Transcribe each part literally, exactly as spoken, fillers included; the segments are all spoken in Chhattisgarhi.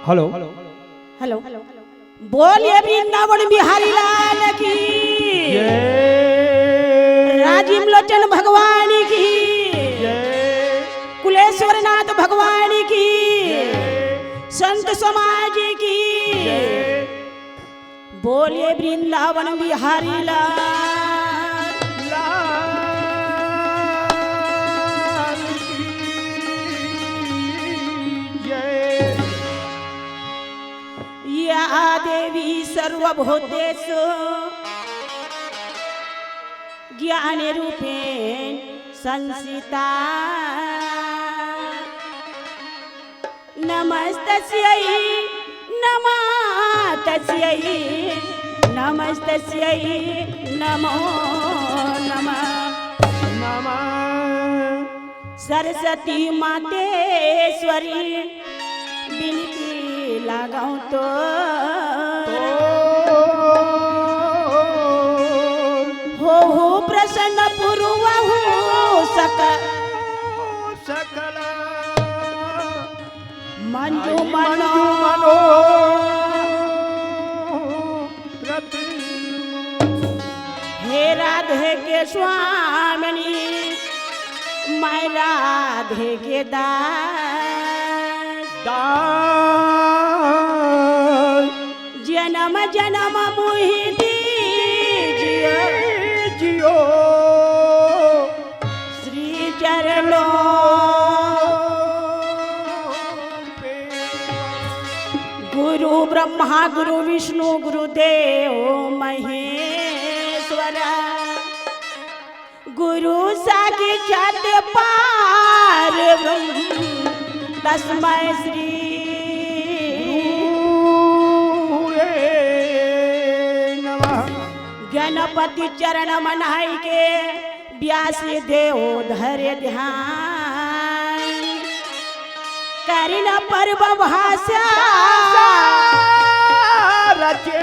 हेलो। हेलो। बोलिए वृंदावन बिहारी लाल की। जय। राजीव लोचन भगवान की। जय। कुलेश्वर नाथ भगवान की। जय। संत समाज की। जय। बोलिए वृंदावन बिहारी लाल। लाल की जय। या देवी सर्वभूतेषु ज्ञान रूपेण संस्थिता। नमस्तस्यै, नमस्तस्यै, नमस्तस्यै, नमो नमः। नमः। सरस्वती मातेश्वरी विनती लगाऊं तो। तो। होहु प्रसन्न पुरवहु सक सकल मंजु मंजु मनो मनोरथ। हे राधे के स्वामिनी, मैं राधे के दास। दास। जन्म जन्म मुहि दीजियो। जियो। श्री चरणों। गुरु ब्रह्मा गुरु विष्णु गुरु देव महेश्वर। गुरु साक्षात पार ब्रह्म तस्मै श्री गुरुवे नमः। गणपति चरण मनाई के व्यास देव धरे ध्यान। करिन पर्व भाषा रचे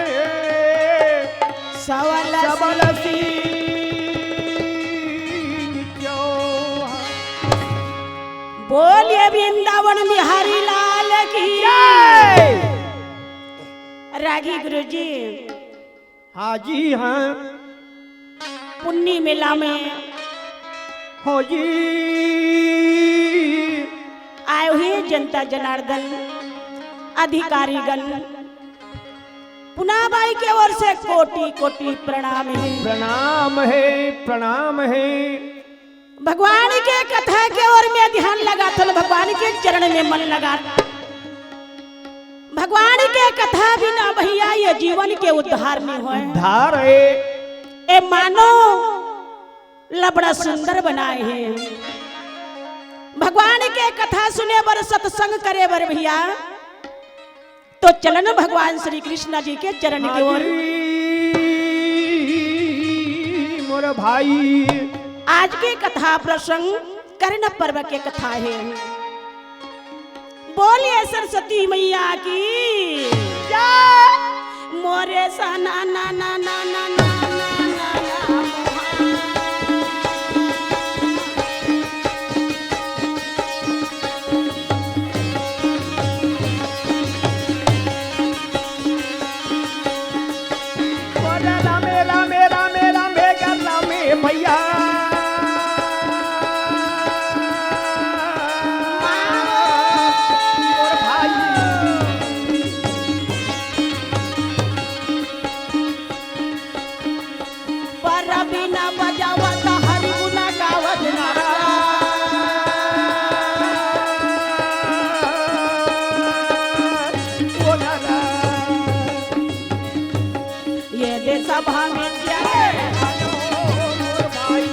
सवल सबल सिंह चौहान। बोलिए वृंदावन बिहारी लाल की जय। रागी गुरु जी। हाँ जी, हाँ। पुन्नी मेला में हो जी। आयो हे जनता जनार्दन, अधिकारीगण, पुना बाई के ओर से कोटि कोटि प्रणाम हे। प्रणाम हे, प्रणाम हे। भगवान के कथा के ओर में ध्यान लगाथन, भगवान के चरण में मन लगा। भगवान के कथा बिना भैया ये जीवन के उद्धार नहीं होय। उद्धार हे। ए मानो ला बड़ा सुंदर बनाए हे। भगवान के कथा सुने बर, सत्संग करे बर भैया, तो चलन भगवान श्री कृष्ण जी के चरण के ओर। हाँ जी, मोर भाई। आज के कथा प्रसंग कर्ण पर्व के कथा हे। बोलिए सरस्वती मैया की जय। मोरे सा ना ना ना ना ना ना ना ना ना मोहा। अरे रामे, रामे, रामे, रामे, कर रामे भैया। और भाई। पर बिना बजावत हरि गुण गावत नारा। ओ नारा। ये दे सभा में चले, आना हो मोर भाई।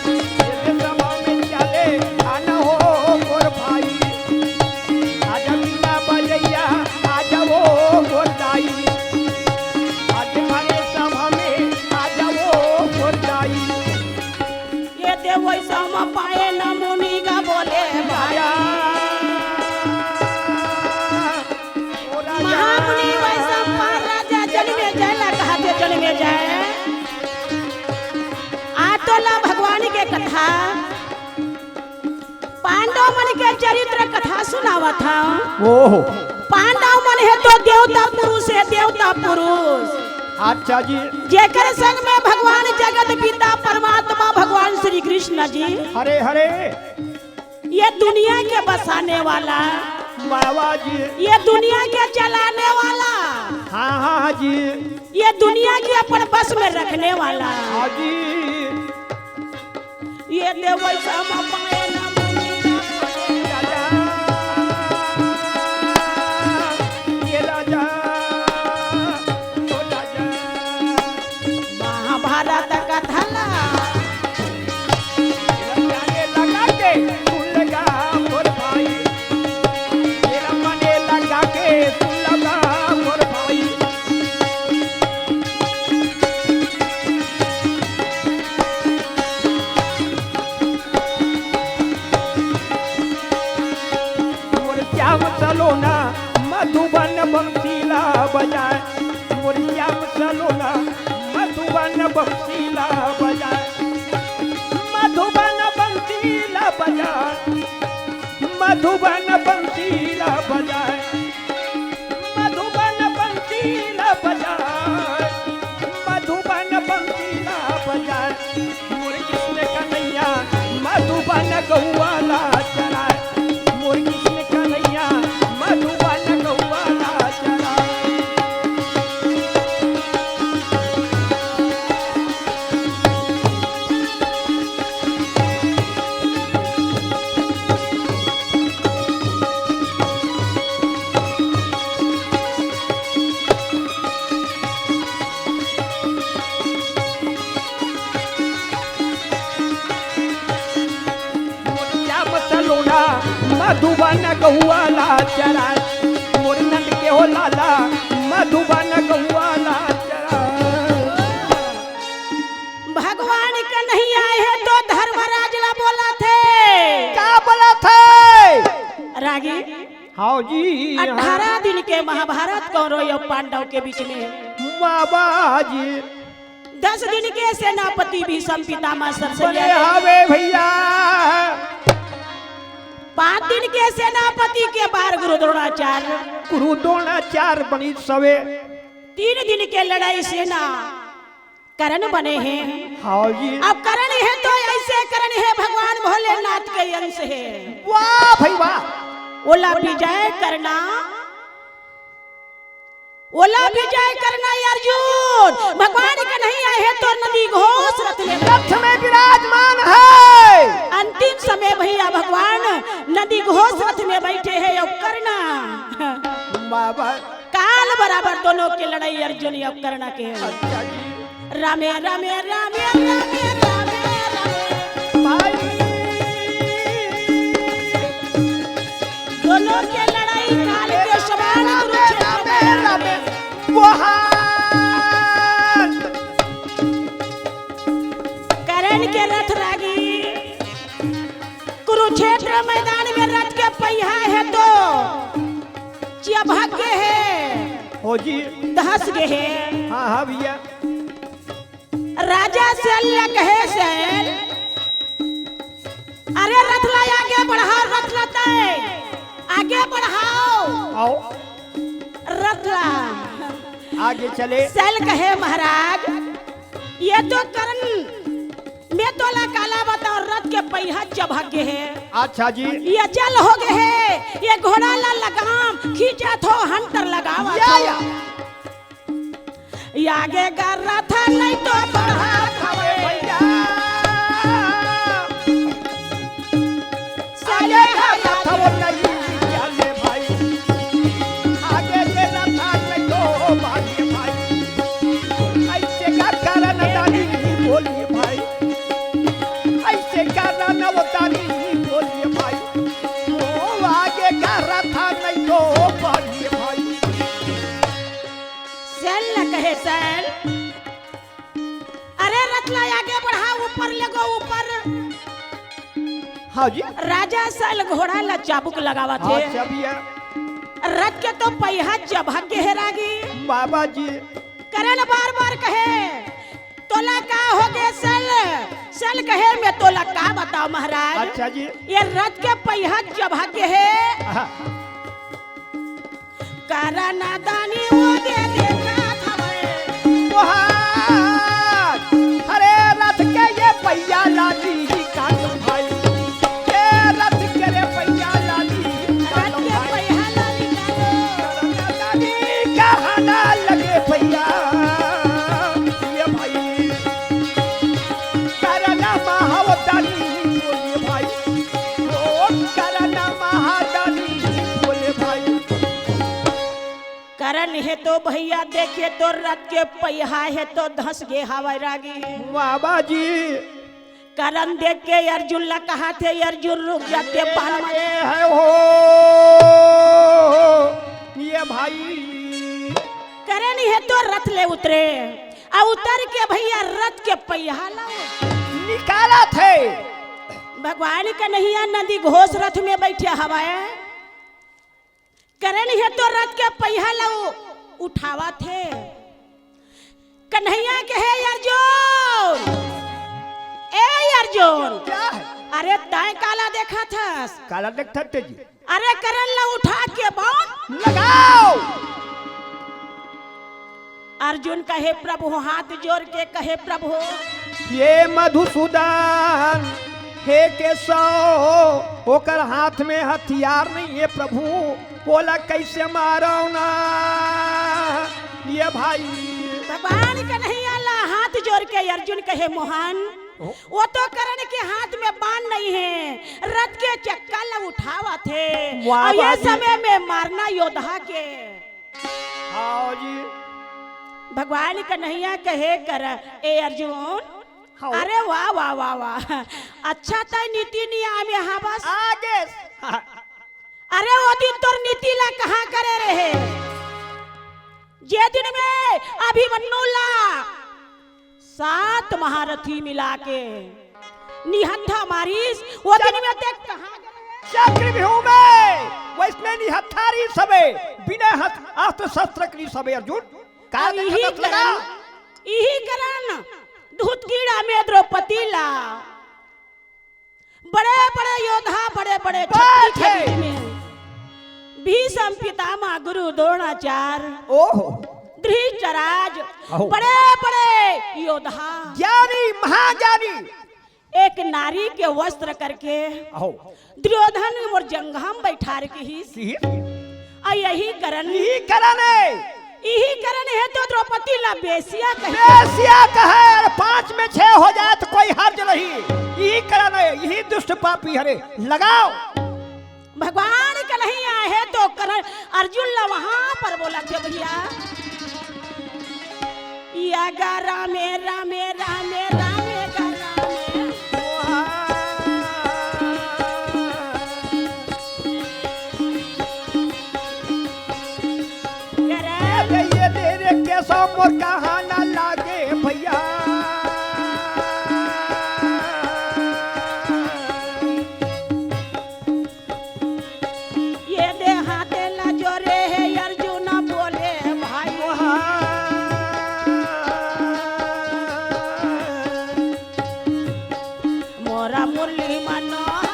ये दे सभा में चले, आना हो मोर भाई। आजा बीना बजैया, आजा वो मोर दाई। आज हमारे सभा में आ जाओ मोर दाई। ये दे वैसा म पाए न मुनि का बोले भाई। राजा, ओ राजा। महामुनि वैसा पार राजा जन्मे जाए ला कहा थे जन्मे जाए। आ तो ला भगवान के कथा। पांडव मन के चरित्र कथा सुनावत हंव। ओहो। पांडव मन हे तो देवता पुरुष हे, देवता पुरुष। अच्छा जी। जेकर संग में भगवान जगत पिता परमात्मा भगवान श्री कृष्ण जी। हरे हरे। ये दुनिया के बसाने वाला। बाबा जी। ये दुनिया के चलाने वाला। हाँ, हाँ, हाँ जी। ये दुनिया के अपन बस में रखने वाला। हाँ जी। ये देवै श्याम पाए ना मंदिर। राजा, ये राजा, ओ राजा। महाभारत कथा ला। लगा के सुन लगा मोर भाई। तेरा मने लगा के सुन लगा मोर भाई। मोर श्याम सलोना मधुबन बंसीला बजाए। मोर श्याम सलोना मधुबन बंसीला बजाए। मधुबन बंसीला बजाए। मधुबन बंसीला बजाए। मधुबन बंसीला बजाए। मधुबन बंसीला बजाए। मोर कृष्ण कन्हैया मधुबन गौआ ला चराए। मोर कृष्ण कन्हैया मधुबन गौआ ला चराए। मोर श्याम सलोना मधुबन गौआ ला चराए। मोर नंद के हो लाला मधुबन गौआ ला चराए। भगवान कन्हैया हे तो धर्मराज ला बोलथे। का बोलथे? रागी। हाँ जी। अठारह दिन के महाभारत कौरव अउ पांडव के बीच में। बाबा जी। दस दिन के सेनापति भीष्म पितामह सरसैया बने हवे भैया। पाँच दिन के सेनापति के बार गुरु द्रोणाचार्य। गुरु द्रोणाचार्य बनी सवे। तीन दिन के लड़ाई सेना कर्ण बने हे। हाँ जी। अब कर्ण हे तो ऐसे कर्ण हे भगवान भोलेनाथ के अंश हे। वाह भाई वाह। ओला विजय करना, ओला विजय करना अर्जुन। भगवान कन्हैया हे तो नंदी घोष रथ में, रथ में विराजमान हे। अंतिम समय भैया भगवान नंदी घोष रथ में बैठे हे अउ कर्ण बाबा। काल बराबर दोनों के लड़ाई अर्जुन अउ कर्ण के हे। अच्छा जी। रामे, रामे, रामे, रामे, रामे, रामे। भाई। दोनों के लड़ाई काल के समान रामे, कुरुक्षेत्र रामे, में। रामे। वो हाथ। कर्ण के रथ रागी। कुरुक्षेत्र मैदान में रथ के पहिया हे तो चबक गे हे। हो जी। धस गे हे। हाँ, हाँ भैया। राजा शैल ल कहे शैल, अरे रथ ला आगे बढ़ाओ, रथ ला तय आगे बढ़ाओ। आओ। रथ ला। आगे चले। शैल कहे महाराज, ये तो कर्ण, मैं तोला काला बताओ, रथ के पहिया चबक गे हे। अच्छा जी। ये जल हो गे हे, ये घोड़ा ला लगाम खींचत हो, हंटर लगावत या, हो। या। आगे का रथ नहीं तो बढ़ात हवे। भैया। चले आगे का रथ वो नहीं चले भाई। आगे के रथ नहीं तो भागे भाई। ऐसे का कारण दानी बोलिए भाई। ऐसे का रनवतानी बोलिए भाई, ओ आगे का रथा नहीं तो बढ़िए भाई। शैल न कहे शैल, अरे रथ ला आगे बढ़ा, ऊपर ले गो ऊपर। हाँ जी। राजा शैल घोड़ा ला चाबुक लगावत हे। हाँ, चाबिया। रथ के तो पहिया चबक गे हे रागी। बाबा जी। करण बार बार कहे, तोला का हो गे शैल? शैल कहे, मैं तोला का बताओ महाराज? अच्छा जी। ये रथ के पहिया चबक गे हे। हाँ। अरे नादानी वो दे देखत हवय। ओहार, अरे रथ के ये पहिया लागी काटो भाई, ये रथ के रे पहिया लागी काटो भाई। पहिया लागी काटो। अरे नादानी कहना लगे भैया, ये भाई, करना महावतारी बोलिए भाई, ओ करना महादानी बोले भाई। करन हे तो भैया देखे तो रथ के पहिया हे तो धस गे हवय रागी। बाबा जी। करन देख के अर्जुन ला कहा थे, "अर्जुन रुक जा, ते पान मत।" ये है हो, ये भाई। करन हे तो रथ ले उतरे, अउ उतर के भैया रथ के पहिया ला निकालत हे। भगवान कन्हैया नंदी घोष रथ में बैठे हवय। करन हे तो रथ के पहिया ला उ-, उठावत हे। कन्हैया कहे, "अर्जुन, ए अर्जुन, क्या है? अरे तैं काला देखत हस?" काला देखत हस जी। अरे करन ला उठा के बाण लगाओ। अर्जुन कहे, प्रभु, हाथ जोर के कहे, प्रभु। ये मधुसूदन, हे केशव, ओकर हाथ में हथियार नहीं है प्रभु, ओला कैसे मारो ना ये भाई। भगवान कन्हैया ला हाथ जोर के अर्जुन कहे, मोहन, ओ। वो तो करन के हाथ में बाण नहीं है, रथ के चक्का ला उठावत हे। वाह, और ये वाह जी। समय में मारना योद्धा के। हाँ जी। भगवान कन्हैया कहे कर, ए अर्जुन, हाँ। अरे वाह, वाह, वाह, वाह। अच्छा तैं नीति नियम यहाँ बस। आगे। अरे वो दिन तोर नीति ला कहाँ करे रहे? जे दिन में अभिमन्यु ला सात महारथी मिला के निहत्था मारिस, वो दिन में देख कहाँ गए? चक्रव्यूह में, वैसने निहत्था रहिस सबे, बिना हथ-, अस्त्र शस्त्र के रहिस सबे अर्जुन। का और देखत इही लगा? करन, इही करन धूतकीड़ा में द्रौपदी ला बड़े-बड़े योद्धा, बड़े-बड़े बात छत्री है। छत्री में भीष्म पितामह गुरु द्रोणाचार्य, ओहो। धृतराज, अहो। बड़े-बड़े योद्धा। ज्ञानी, महाज्ञानी। एक नारी के वस्त्र करके अहो। दुर्योधन मोर जंघा म बैठार के ही। की? आ यही करन। यही करन है। यही करन है तो द्रौपदी ला बेसिया कहे। बेसिया कहे, अरे पाँच में छह हो जाए तो कोई हर्ज नहीं। यही करन है, यही दुष्ट पापी हरे। लगाओ। भगवान कन्हैया हे तो करन, अर्जुन ला वहाँ पर बोलथे भैया, या गा रामे, रामे, रामे, रामे गा रामे। करे। ये दे रे केशव मोर कहाँ ना लागे भैया। ये दे हाथे ला जोरे हे अर्जुन बोले भाई। मोरा मुरली मनोहर।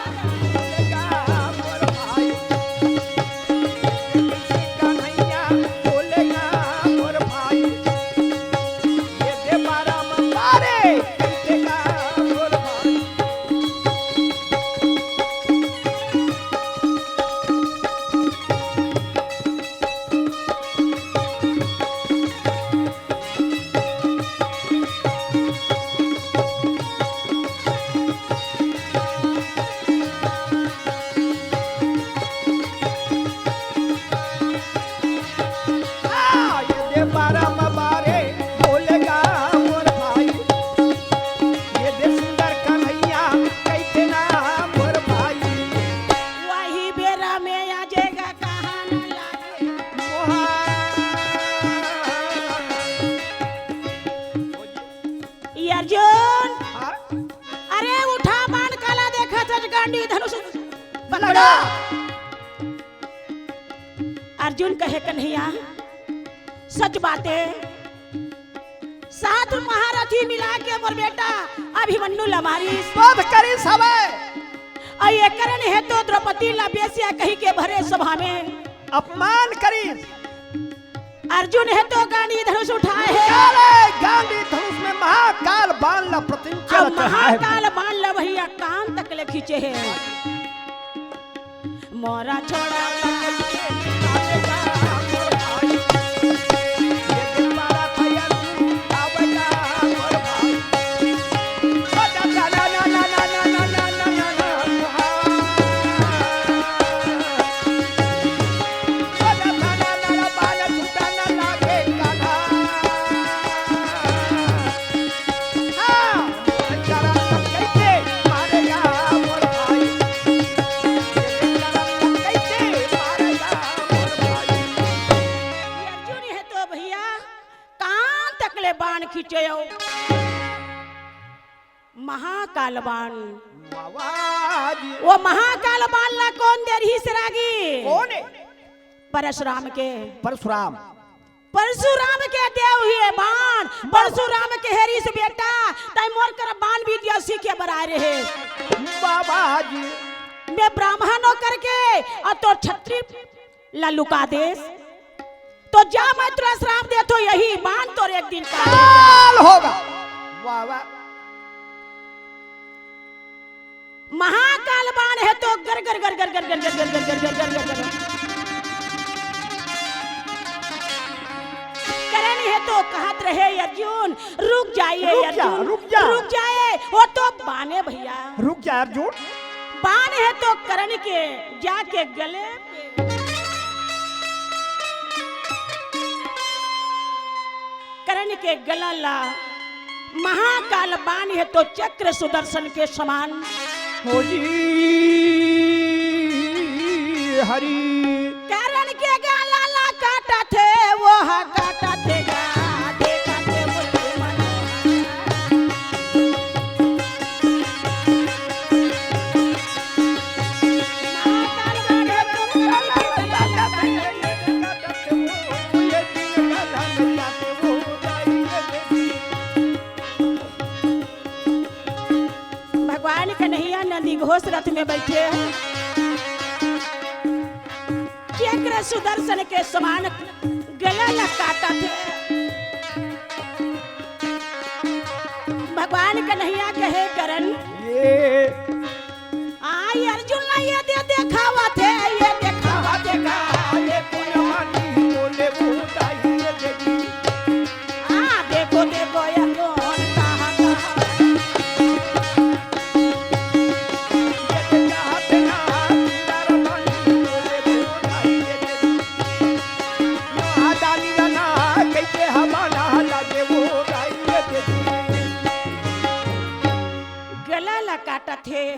कन्हैया बोलेगा मोर भाई। ये दे बारा में मारे, देगा मोर भाई। आ, ये दे बारा म बारे बोलेगा मोर भाई, ये दे सुंदर कन्हैया कैसे ना मोर भाई। वही बेरा में आ जाएगा कहाँ ना लागे। मोहा। ये अर्जुन, हाँ? अरे उठा बाण काला देखत हस गांडी धनुष पकड़ा। लगा। अर्जुन कहे, "कन्हैया, सच बात हे, सात महारथी मिला के मोर बेटा अभिमन्यु ला मारिस। वध करिस हवय। अउ ये करन हे तो द्रौपदी ला बेसिया कहि के भरे सभा में अपमान करिस। अर्जुन हे तो गांडी धनुष उठाए हे। अरे, गांडी धनुष में महाकाल बाण ला प्रतिंचल अब चढ़ाए हे। महाकाल बाण ला भैया कान तक ले खींचे हे। मोरा छोड़ा अर्जुन हे तो भैया कान तक ले बाण खींचे हो। महाकाल बाण। बाबा जी। वो महाकाल बाण ला कौन दे रहिस रागी? कौन हे? परशुराम के। परशुराम। परशुराम के देव हे बाण। परशुराम के हेरिस बेटा, तैं मोर कर बाण विद्या सीखे बर आए रहे। बाबा जी। मैं ब्राह्मण होकर के अउ तोर क्षत्रिय ला लुका देस, तो जा, मैं तोला श्राप देथों, यही बाण तोर एक दिन का काल होगा। वाह, वाह। महाकाल बाण हे तो गर, गर, गर। करण हे तो कहत रहे, "अर्जुन, रुक जाइए, रुक जा, अर्जुन, रुक जा। रुक जाए।" वो तो बाण हे भैया। रुक जा, अर्जुन। बाण हे तो करण के जाके गले पे, करण के गला ला महाकाल बाण हे तो चक्र सुदर्शन के समान। हो जी हरि। करण के गला ला काटत हे, वो हा काटत हे गा, देखत हे वो मन। भगवान कन्हैया नंदी घोष रथ में बैठे हैं। चक्र सुदर्शन के समान गला ला काटत हे। भगवान कन्हैया कहे, "करण।" ये। आई अर्जुन ला ये दे देखावत हे, ये देखावत हे का, ये कोई मानी बोले भूताई ये देखी। हाँ, देखो, देखो, ये कौन कहाँ, कहाँ। गला ला काटत हे,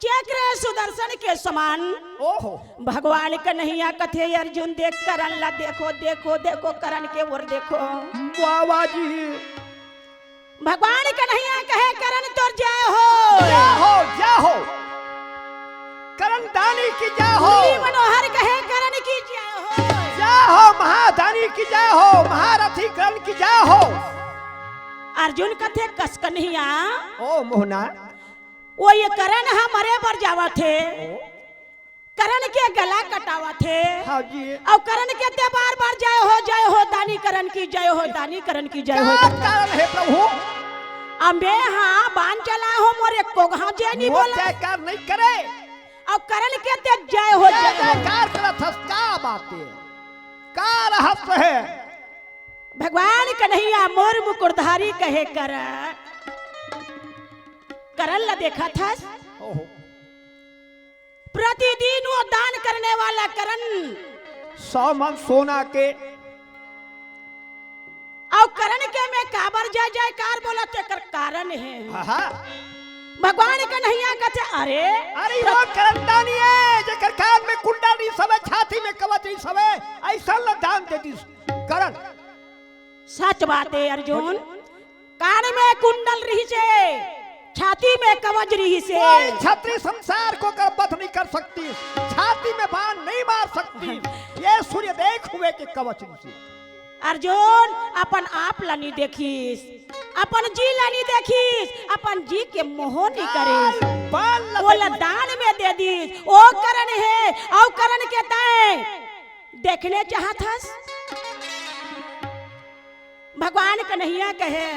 चक्र सुदर्शन के समान। ओहो। भगवान कन्हैया कथे, अर्जुन देख करण ला, देखो, देखो, देखो, करण के ओर देखो। बाबा जी। भगवान कन्हैया कहे, "करण तोर जय हो।" जय हो, जय हो। करण दानी की जय हो। मुरली मनोहर कहे, "करण की जय हो।" जय हो, महादानी की जय हो, महारथी करण की जय हो। अर्जुन कथे, "कस कन्हैया।" ओ मोहना। ओ ये करण ह मरे बर जावत हे। ओ। करण के गला कटावत हे। हाँ जी। अउ करण के ते बार बार जय हो, जय हो, दानी करण की जय हो, दानी करण की जय हो। का कारण हे प्रभु? अबे हाँ, बाण चला हो मोर एको घाव जे नहीं मोर बोला। जयकार नहीं करे। अउ करण के ते जय हो, जय जय हो। जयकार करत हस, का बात हे? का रहस्य हे? भगवान कन्हैया मोर मुकुटधारी कहे करण, करण ला देखत हस? ओहो। प्रतिदिन वो दान करने वाला करण। सौ मन सोना के। अउ करण के मैं काबर जय जयकार बोलत, एकर कारण हे। आहा। भगवान कन्हैया कथे, अरे, अरे, वो करण दानी हे, जेकर कान में कुंडल रहिस हवे, छाती में कवच रहिस हवे, अइसन ला दान दे दिस करण। सच बात हे अर्जुन। कान में कुंडल रहिस हे, छाती में कवच रहिस हे। कोई छत्री संसार को कर वध नहीं कर सकती, छाती में बाण नहीं मार सकती। ये सूर्य देख हुए के कवच रहिस हे। अर्जुन, अपन आप ला नहीं देखिस, अपन जी ला नहीं देखिस, अपन जी के मोह नहीं करिस। बाण ला ओला देखिस। दान में दे दिस, ओ करण हे, अउ करण के तैं देखने चाहत हस? भगवान कन्हैया कहे,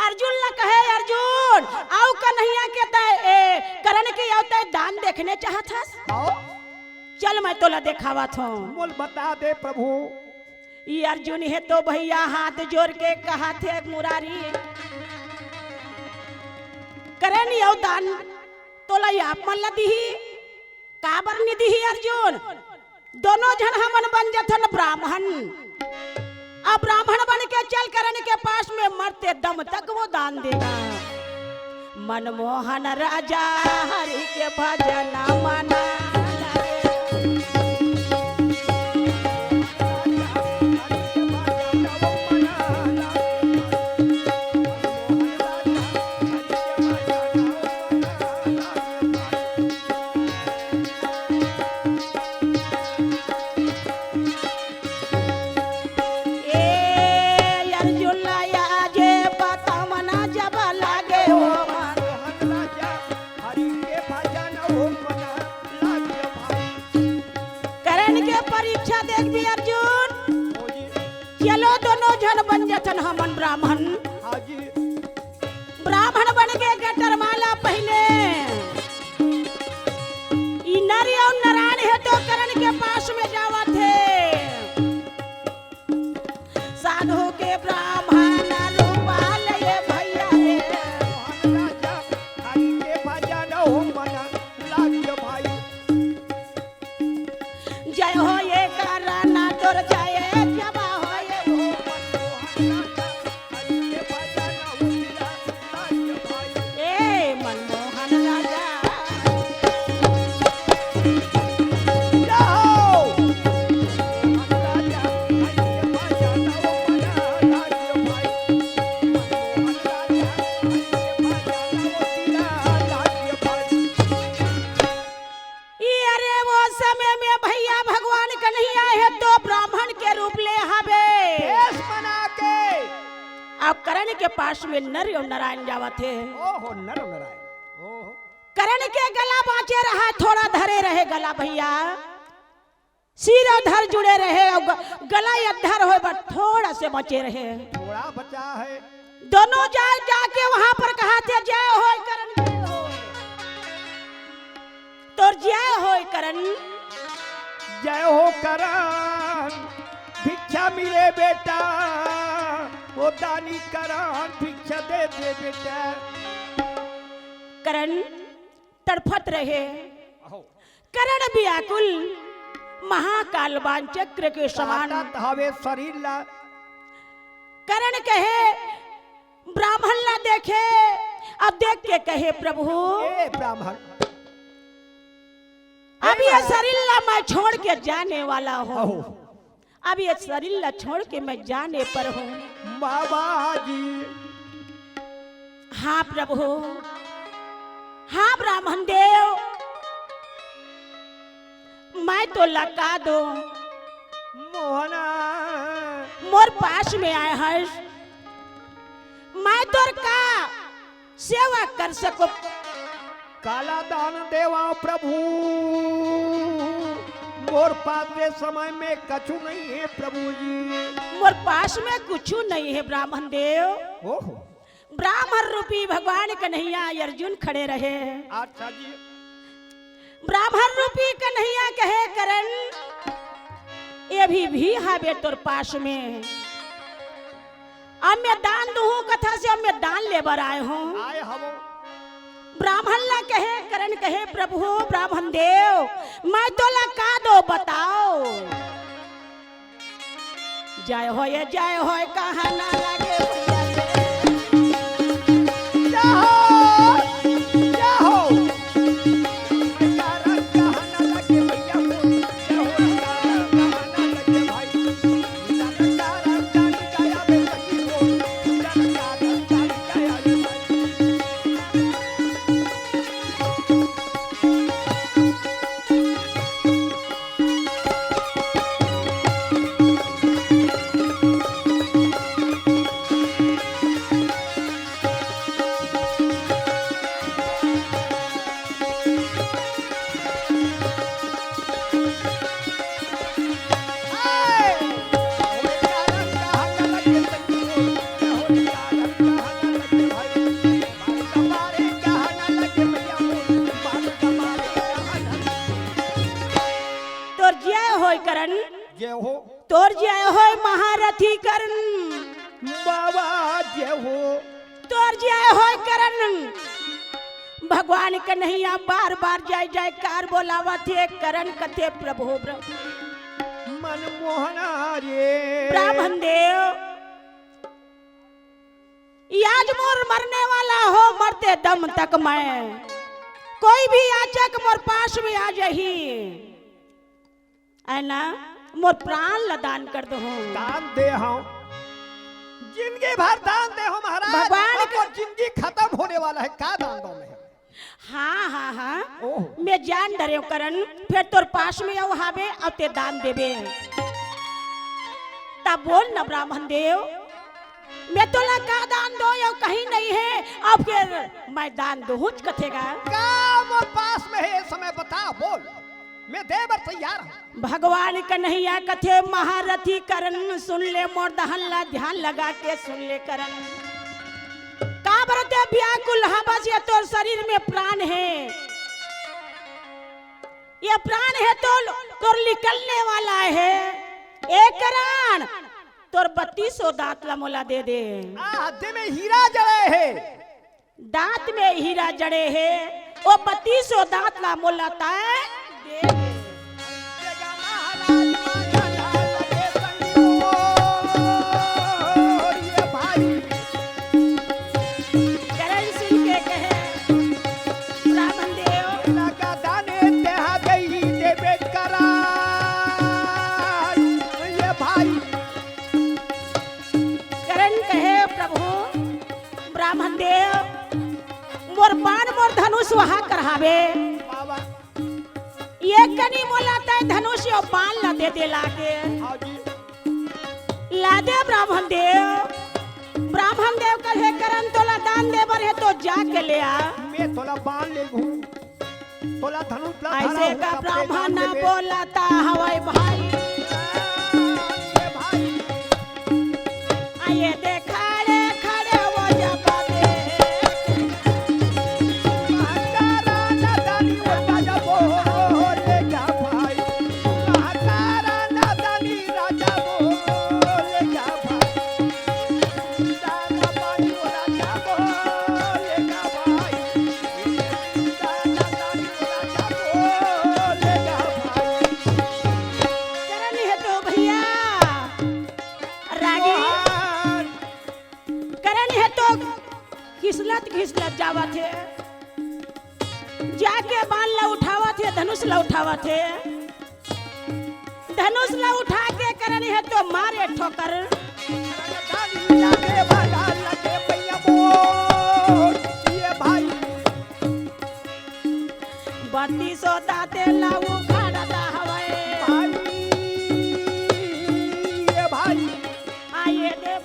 अर्जुन ला कहे, "अर्जुन, अउ कन्हैया के तैं, ए, करण के अउ तैं दान देखने चाहत हस? आओ। चल, मैं तोला देखावत हूँ।" मोल बता दे प्रभु। ई अर्जुन हे तो भैया हाथ जोर के कहत हे, "मुरारी, करण अउ दान तोला आप मन ला दिही।" काबर नइ दिही अर्जुन? दोनों झन हमन बन जथन ब्राह्मण। अब ब्राह्मण बन के चल करण के पास में मरते दम तक वो दान देगा। मनमोहन राजा हरि के भजन मना ए अर्जुन लाया जे पता मना जब लागे हो मन। करण के परीक्षा देखबी अर्जुन। चलो दोनों झन बन जथन हमन ब्राह्मण। हाँ जी। ब्राह्मण बन के गटर माला पहने। ई नर अउ नारायण हे तो करण के पास में जावत हे। साधु के ब्राह्मण रूपा ले भैया रे। मोहन राजा हरि के भजन हो मन लागे भाई। जय हो ये करण तोर जय जब हो ये हो। ए मनमोहन राजा। जय हो। ई अरे वो समय में भैया भगवान कन्हैया हे तो ब्राह्मण के रूप ले हवे। भेष बना के। अब करण के पास में नर अउ नारायण जावत हे। ओहो, नर नारायण। ओहो। करण के गला बाँचे रहा, थोड़ा धरे रहे गला भैया। सिर अउ धड़ जुड़े रहे अउ ग-, गला अधर होय बर थोड़ा से बचे रहे। थोड़ा बचा है। दोनों जा, जाके वहां पर कहत हे, "जय होय करण, जय होय। तोर जय होय करण।" जय हो करण, भिक्षा मिले बेटा, ओ दानी करण, भिक्षा दे दे बेटा। करण तड़फत रहे। अहो। करण व्याकुल महाकाल बाण चक्र के समान। काटत हवे शरीर ला। करण कहे, ब्राह्मण ला देखे, अब देख के कहे, "प्रभु, ए ब्राह्मण, अब ए ये महाराज। शरीर ला मैं छोड़ के जाने वाला हूँ।" अहो। अब ये शरीर ला छोड़ के मैं जाने पर हूँ। बाबा जी। हाँ प्रभु, हाँ ब्राह्मण देव, मैं तोला का दो। मोहना। मोर पास में आए हस, मैं तोर का सेवा कर सको। काला दान देवा प्रभु, मोर पास ए समय में कछु नहीं है प्रभु जी। मोर पास में कुछ नहीं है ब्राह्मण देव। ओहो। ब्राह्मण रूपी भगवान कन्हैया अर्जुन खड़े रहे। अच्छा जी। ब्राह्मण रूपी कन्हैया कहे, "करण, ये भी, भी हावे तोर पास में। अब मैं दान दूहूं कथा से, अब मैं दान ले बर आए हूं।" आए हवो। ब्राह्मण ला कहे, करण कहे, "प्रभु ब्राह्मण देव, मैं तोला का दो बताओ।" जय होय, जय होय, कहा ना लगे भैया रे। जय हो, जय हो। जय हो। तोर जय होय महारथी करण। बाबा जय हो। तोर जय होय करण। भगवान कन्हैया बार बार जय जयकार बोलावत हे, करण कथे प्रभु ब्र-, मनमोहना रे। ब्राह्मण देव, आज मोर मरने वाला हो, मरते दम तक मैं कोई भी याचक मोर पास में आ जाही, है ना, मोर प्राण ला दान कर दो। दान दे हूँ, जिंदगी भर दान दे हूँ महाराज। भगवान अब का मोर जिंदगी खत्म होने वाला है, का दान दो मैं? हाँ, हाँ, हाँ। ओह। मैं जान डरेव करण, फिर तोर पास में अउ हावे, अउ ते दान देबे। तब बोल न ब्राह्मण देव, मैं तोला का दान दो, अउ कहीं नहीं है, अब फिर मैं दान दूहूच कथेगा। का मोर पास में है, ये समय बता, बोल, मैं दे बर तैयार हूँ। भगवान कन्हैया कथे महारथी करण, सुन ले मोर दहन ला, ध्यान लगा के सुन ले करण। काबर ते व्याकुल हवस, ये तोर शरीर में प्राण हे, ये प्राण हे तो तोर निकलने वाला हे। ए करण, तोर बत्तीसों दांत ला मोला दे दे। आ, दे में हीरा जड़े हे। दांत में हीरा जड़े हे, ओ बत्तीसों दांत ला मोला तैं दे दे। करण सुन के कहे ब्राह्मण देव, करण कहे प्रभु, ब्राह्मण देव, मोर बाण मोर धनुष वहा कर हावे। बाबा। ये कनी मोला तैं धनुष अउ बाण ला दे दे लाके। हाँ जी। ला दे ब्राह्मण देव। ब्राह्मण देव कहे करण तोला दान दे बर हे तो जाके ले आ। मैं तोला बाण ले लूँ। तोला धनुष ला ऐसे धरा का हूँ, ब्राह्मण बोलता हवय भाई। ये भाई। आ ये दे खड़े खड़े वो जब दे। महाकारा ना दानी वो राजा बोले जा भाई। महाकारा ना दानी राजा बोले जा भाई। दाना पानी वो राजा बोले जा भाई। करण हे तो भैया, रागी। करण हे तो घिसलत घिसलत जावत हे, जाके बाण ला उठावत हे, धनुष ला उठावत हे। धनुष ला उठा के करण हे तो मारे ठोकर। बत्तीसों दांते ला उखाड़ता हवय। भाई, ये भाई। आइए दे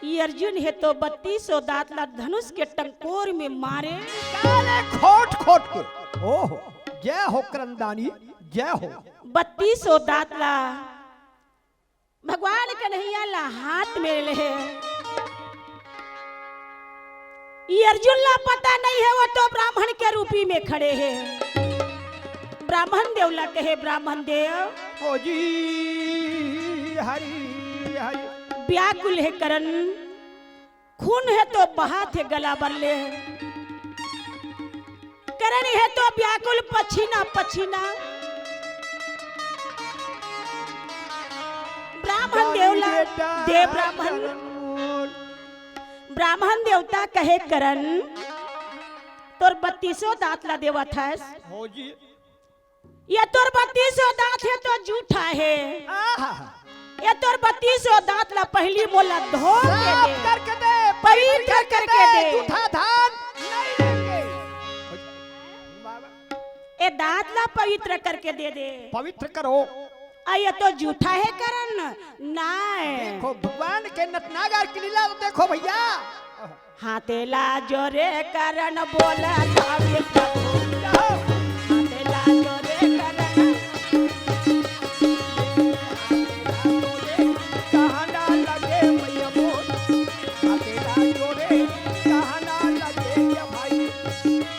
ये अर्जुन हे तो बत्तीसों दांत ला धनुष के टंकोर में मारे। काले खोट खोट के। ओहो, जय हो करंदानी, जय हो। बत्तीसों दांत ला भगवान कन्हैया ला हाथ में ले हे। ये अर्जुन ला पता नहीं हे, वो तो ब्राह्मण के रूपी में खड़े हे। ब्राह्मण देव ला कहे, ब्राह्मण देव। ओ जी, हरि हरि। व्याकुल हे करण, खून हे तो बहाथे गला बर ले। करण हे तो व्याकुल पछीना पछीना। ब्राह्मण देव ला, देव ब्राह्मण, ब्राह्मण देवता कहे करण, तोर बत्तीसों दांत ला देवत हस। हो जी। ये तोर बत्तीसों दांत हे तो जूठा हे। आहा। ये तोर बत्तीसों दांत ला पहिली मोला धो के दे। साफ करके दे, पवित्र करके दे। जूठा धान नहीं लेंगे। बाबा। ये दांत ला पवित्र करके दे दे। पवित्र करो। आ ये तो जूठा हे करण, नाय। देखो भगवान के नटनागर के लीला तो देखो भैया। हाथे ला जोरे करन बोलत हवे प्रभु। हाथे ला जोरे करन। कहना लगे मैया मोर। हाथे ला जोरे कहना लगे ये भाई।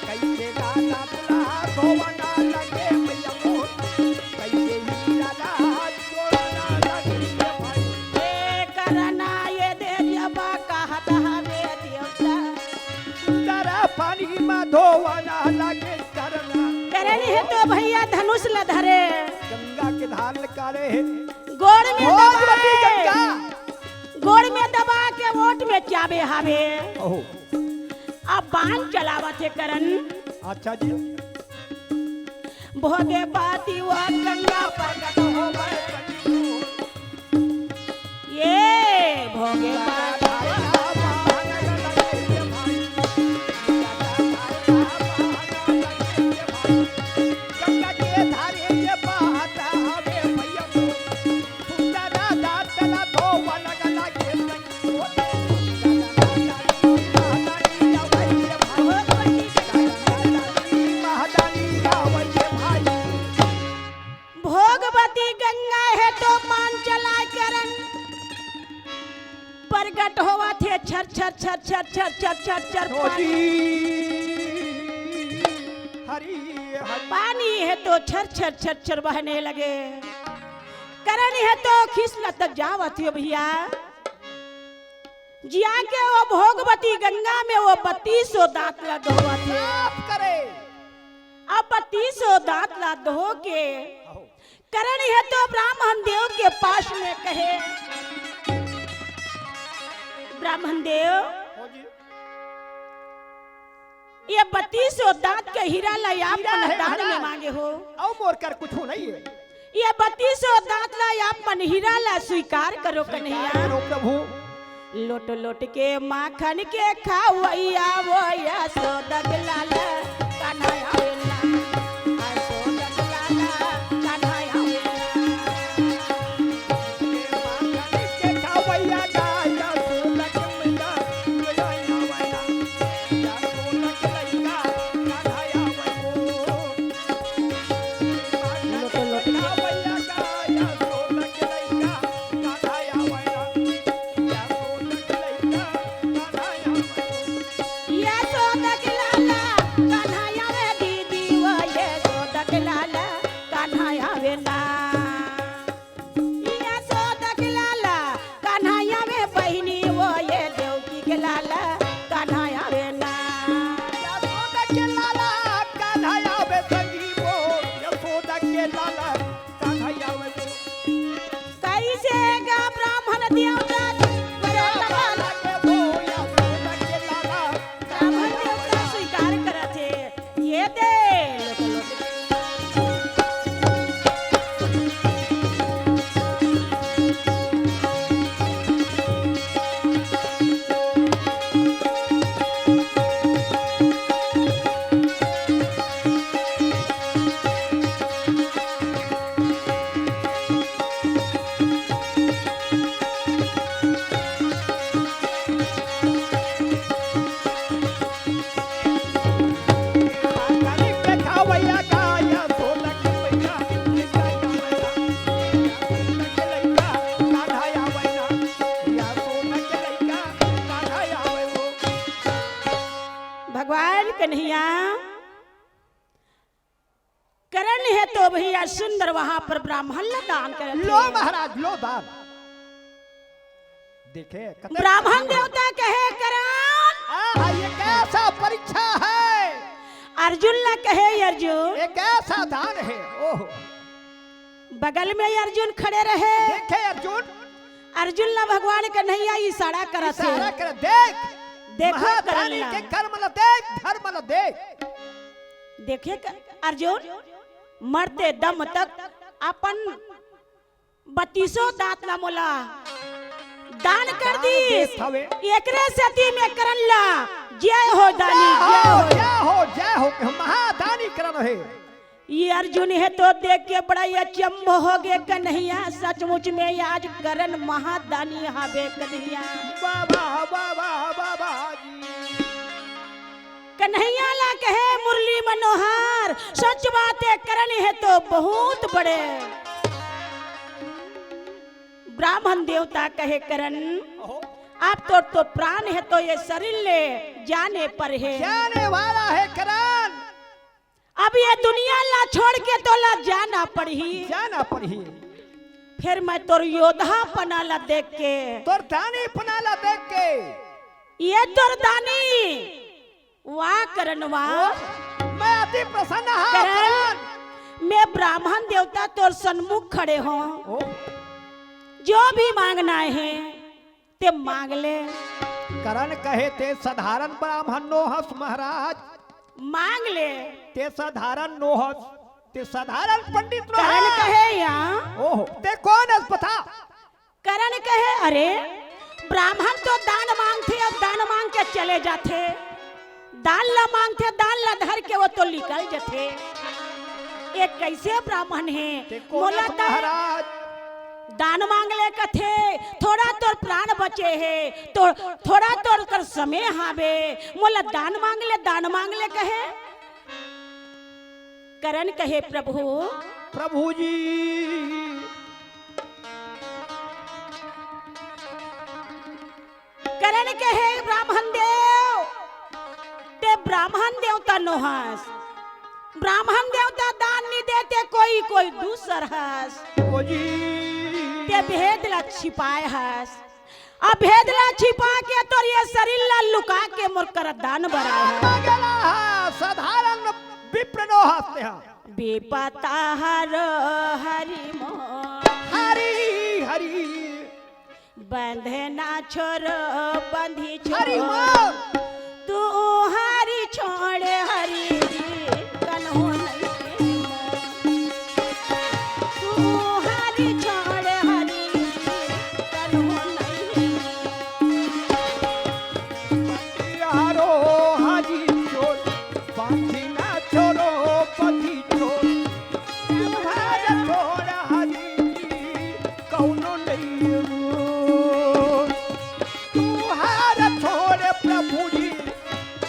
कइसे ला नापला धोवना लगे मैया मोर। कइसे हीरा ला ए करना ये दे जबा कहत हवे देवता। सुंदर पानी मा धोवना लागे करना। करन हे तो भैया धनुष ल धरे। गंगा के धार ल काढ़े हे। गोड़ में भगवती दबाए। गंगा। गोड़ में दबा के ओट में चाबे हवे। ओहो। अब बाण चलावत हे करन। अच्छा जी। भोगे पाती वा गंगा प्रकट होवे। ये भोगे पाती वा गंगा के धारे ये बहत हवे भैया। भोगवती गंगा हे तो पान चला करन प्रगट होवत हे, छर छर छर छर छर छर छर छर छर पानी। हरी हरी। पानी हे तो छर छर छर छर बहने लगे। करन हे तो खिसलत जावत हे भैया। जिया के वो भोगवती गंगा में वो बत्तीसो दांत ला धोवत हे। साफ करे। अब बत्तीसो दांत ला धो के करन हे तो ब्राह्मण देव के पास में कहे, ब्राह्मण देव, हो जी। ये बत्तीसो दांत के हीरा ला आप हीरा मन हे दान महाराज। में मांगे हो। अउ मोर कर कुछु नहीं हे। ये बत्तीसो दांत ला आप मन हीरा ला स्वीकार करो स्वीकार कन्हैया। करो प्रभु। लोट लोट के माखन के खावैया वो यशोदा के लाल कन्हैया वे ना। यशोदा के लाल कन्हैया वे ना। यशोदा के लाला कन्हैया वे दीदी वो यशोदा के लाला कन्हैया वे ना। यशोदा के लाला कन्हैया वे बहिनी वो ये देवकी के लाला कन्हैया वे ना। यशोदा के लाला कन्हैया वे संगी वो यशोदा के लाला कन्हैया वे वो। कइसे गा ब्राह्मण देवता ब्राह्मण देवता स्वीकार करत हे। ये दे भगवान कन्हैया करन हे तो भैया सुंदर वहां पर ब्राह्मण ला दान करत लो हे। महाराज, लो दान। देखे, कते ब्राह्मण देवता कहे करन। आहा, ये कैसा परीक्षा है? अर्जुन ला कहे, अर्जुन। ये कैसा दान है? ओहो। बगल में अर्जुन खड़े रहे। देखे अर्जुन। अर्जुन ला भगवान कन्हैया इशारा करत हे। इशारा कर, देख। देखो महादानी करन ला। के कर्म ला देख, धर्म ला देख। देखे क-, अर्जुन मरते दम तक अपन बत्तीसो दांत ला मोला दान कर दान दीस। देत हवे। एकरे सेती में करन ला जय हो दानी, जय हो, जय हो। जय हो, जय हो। महादानी करन हे। ये अर्जुन हे तो देख के बड़ा ही अचंभ हो गे कन्हैया, सचमुच में आज करण महादानी हावे कन्हैया। वाह, वाह, वाह, वाह, वाह, वाह जी। कन्हैया ला कहे मुरली मनोहर, सच बात हे करण हे तो बहुत बड़े। ब्राह्मण देवता कहे करण, ओहो। अब तो, तो प्राण हे तो ये शरीर ले जाने पर हे। जाने वाला हे करण। अब ये दुनिया ला छोड़ के तोला जाना पड़ही। जाना पड़ही। फिर मैं तोर योद्धापना ला देख के, तोर दानीपना ला देख के। ये तोर दानी, वाह करण वाह। ओह, मैं अति प्रसन्न हंव करण, करण। मैं ब्राह्मण देवता तोर सन्मुख खड़े हंव। ओह। जो भी मांगना हे, ते मांग ले। करण कहे, ते साधारण ब्राह्मण नो हस महाराज। मांग ले। ते साधारण नो हस, ते साधारण पंडित नो करण हस। कहे या। ओहो, ते कोन हस बता? करण कहे, अरे, ब्राह्मण तो दान मांगथे अउ दान मांग के चले जाथे। दान ला मांगथे, दान ला धर के वो तो निकल जथे। ये कैसे ब्राह्मण हे? ते कोन मोला हस त महाराज? दान मांग ले कथे, थोड़ा तोर प्राण बचे हे, तो थोड़ा तोर कर समय हावे, मोला दान मांग ले, दान मांग ले कहे। करण कहे, प्रभु। प्रभु जी। करण कहे, ब्राह्मण देव, ते ब्राह्मण देवता नो हस। ब्राह्मण देवता दान नी देते, कोई, कोई दूसर हस। ओ जी। ते भेद ला छिपाए हस। अब भेद ला छिपा के तोर ये शरीर ला लुका के मोर कर दान बराए हस। मांगेला हा, साधारण विप्र नो हस ते हा। विपता हरो हरि मोर। हरि, हरि। बंधना छोड़ो, बंधी छोड़ो। हरि बोल। तू हरि छोड़ हरि जी, कन्हो नहीं मोर। तू हरि छोड़ हरि जी, कन्हो नहीं मोर। हरो हरि छोड़, बंधना छोड़ो, बंधी छोड़। तुम्हारा छोड़ हरि जी कौनो नहीं। तुम्हारा छोड़ प्रभु जी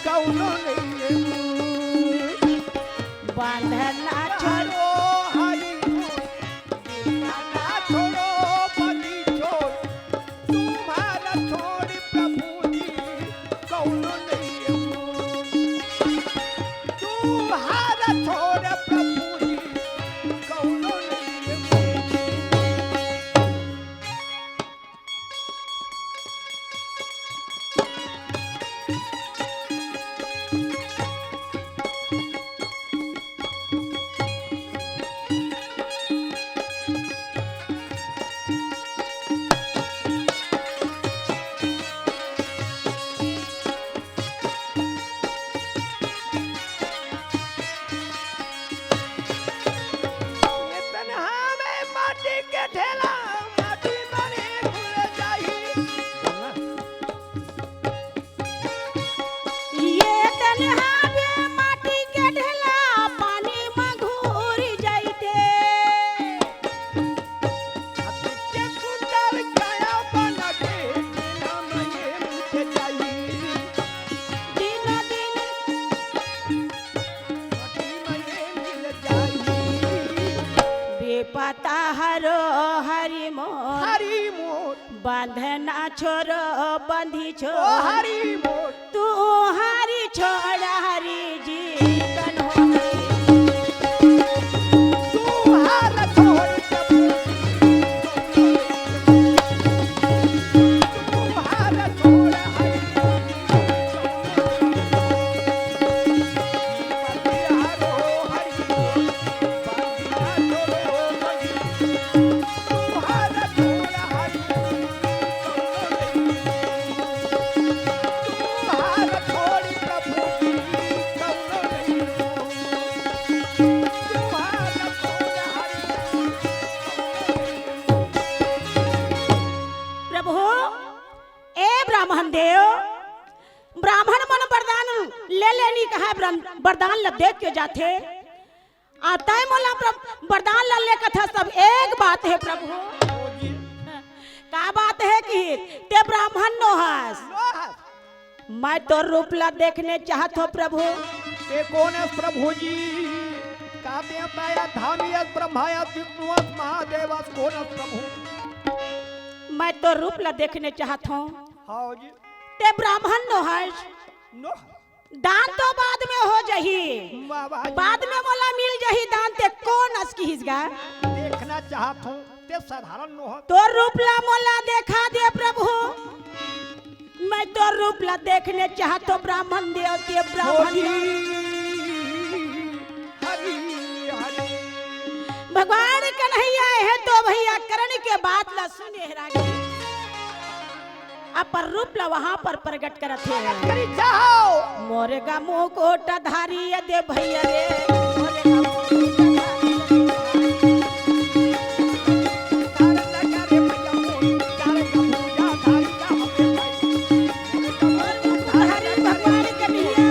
कौनो नहीं। बंधना छोड़ो हरि, बंधना छोड़ो बंधी छोड़। तुम्हारा छोड़ प्रभु जी कौनो नहीं। तुम्हारा छोड़ प्रभु जी कौनो नहीं। ये तन्हा में माटी के ढेला, माटी बने घुल जाही। ये तन्हा में माटी के ढेला, पानी में घुल जाइते। अति के सुंदर काया बना के, ढेला में ये मुझ जाही। दिन दिन बेपता हरो हरि मोर। हरि मोर। बंधना छोड़ो, बंधी छोड़। ओ हरि मोर। तू हरि छोड़ हरि जी कन्हो नहीं। तू हरि छोड़ प्रभु। तू हरि छोड़ हरि। प्रभु, ए ब्राह्मण देव, ब्राह्मण मन वरदान ले लेनी कहा, वरदान ल दे के जाथे। आ तैं मोला प्रभु वरदान ला लेकत हस, सब एक बात हे प्रभु। का बात हे कि तैं ब्राह्मण नो हस? नो हस। मैं तोर रूप ला देखने चाहत हों प्रभु। तैं कोन हस प्रभु जी? का देवता या धामी अस, ब्रह्मा अस, विष्णु अस, महादेव अस, कोन हस प्रभु? मैं तोर रूप ला देखने चाहत हों। हाँ जी। तैं ब्राह्मण नो हस। नो। दान तो बाद में हो जाही, वाह, वाह जी। बाद में मोला मिल जाही दान। तैं कोन अस किहिस गा? देखना चाहत हों, तैं साधारण नो हस। तोर रूप ला मोला देखा दे प्रभु, मैं तोर रूप ला देखने चाहत हों ब्राह्मण देव, तैं ब्राह्मण देव। हरि, हरि। भगवान कन्हैया हे तो भैया करण के बात ला सुने हे रागी। अपन रूप ला वहाँ पर प्रगट करत हे। प्रगट करी चाहो। मोरे गा मुकुट धारी ये दे भैया रे, मोरे गा मुकुट धारी ये दे भैया। तारे लगा रे भैया,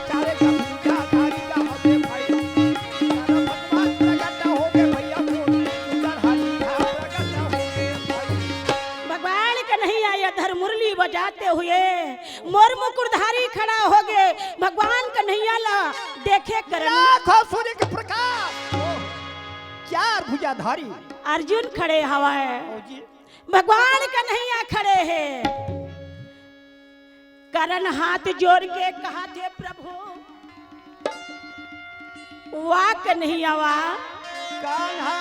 तारे का भूजा धारी का हमें भाई। मोरे गा मुकुट धारी भगवान कन्हैया। तारे का भूजा धारी का हमें भाई। भगवान कन्हैया ये अधर मुरली बजाते हुए मोर मुकुटधारी खड़ा होगे, भगवान कन्हैया ला देखे करन। लाखों सूर्य के प्रकाश, चार भुजाधारी अर्जुन खड़े हवय। ओ जी। भगवान कन्हैया खड़े हे। करण हाथ जोर के कहत हे, प्रभु, वाह कन्हैया वाह। कान्हा,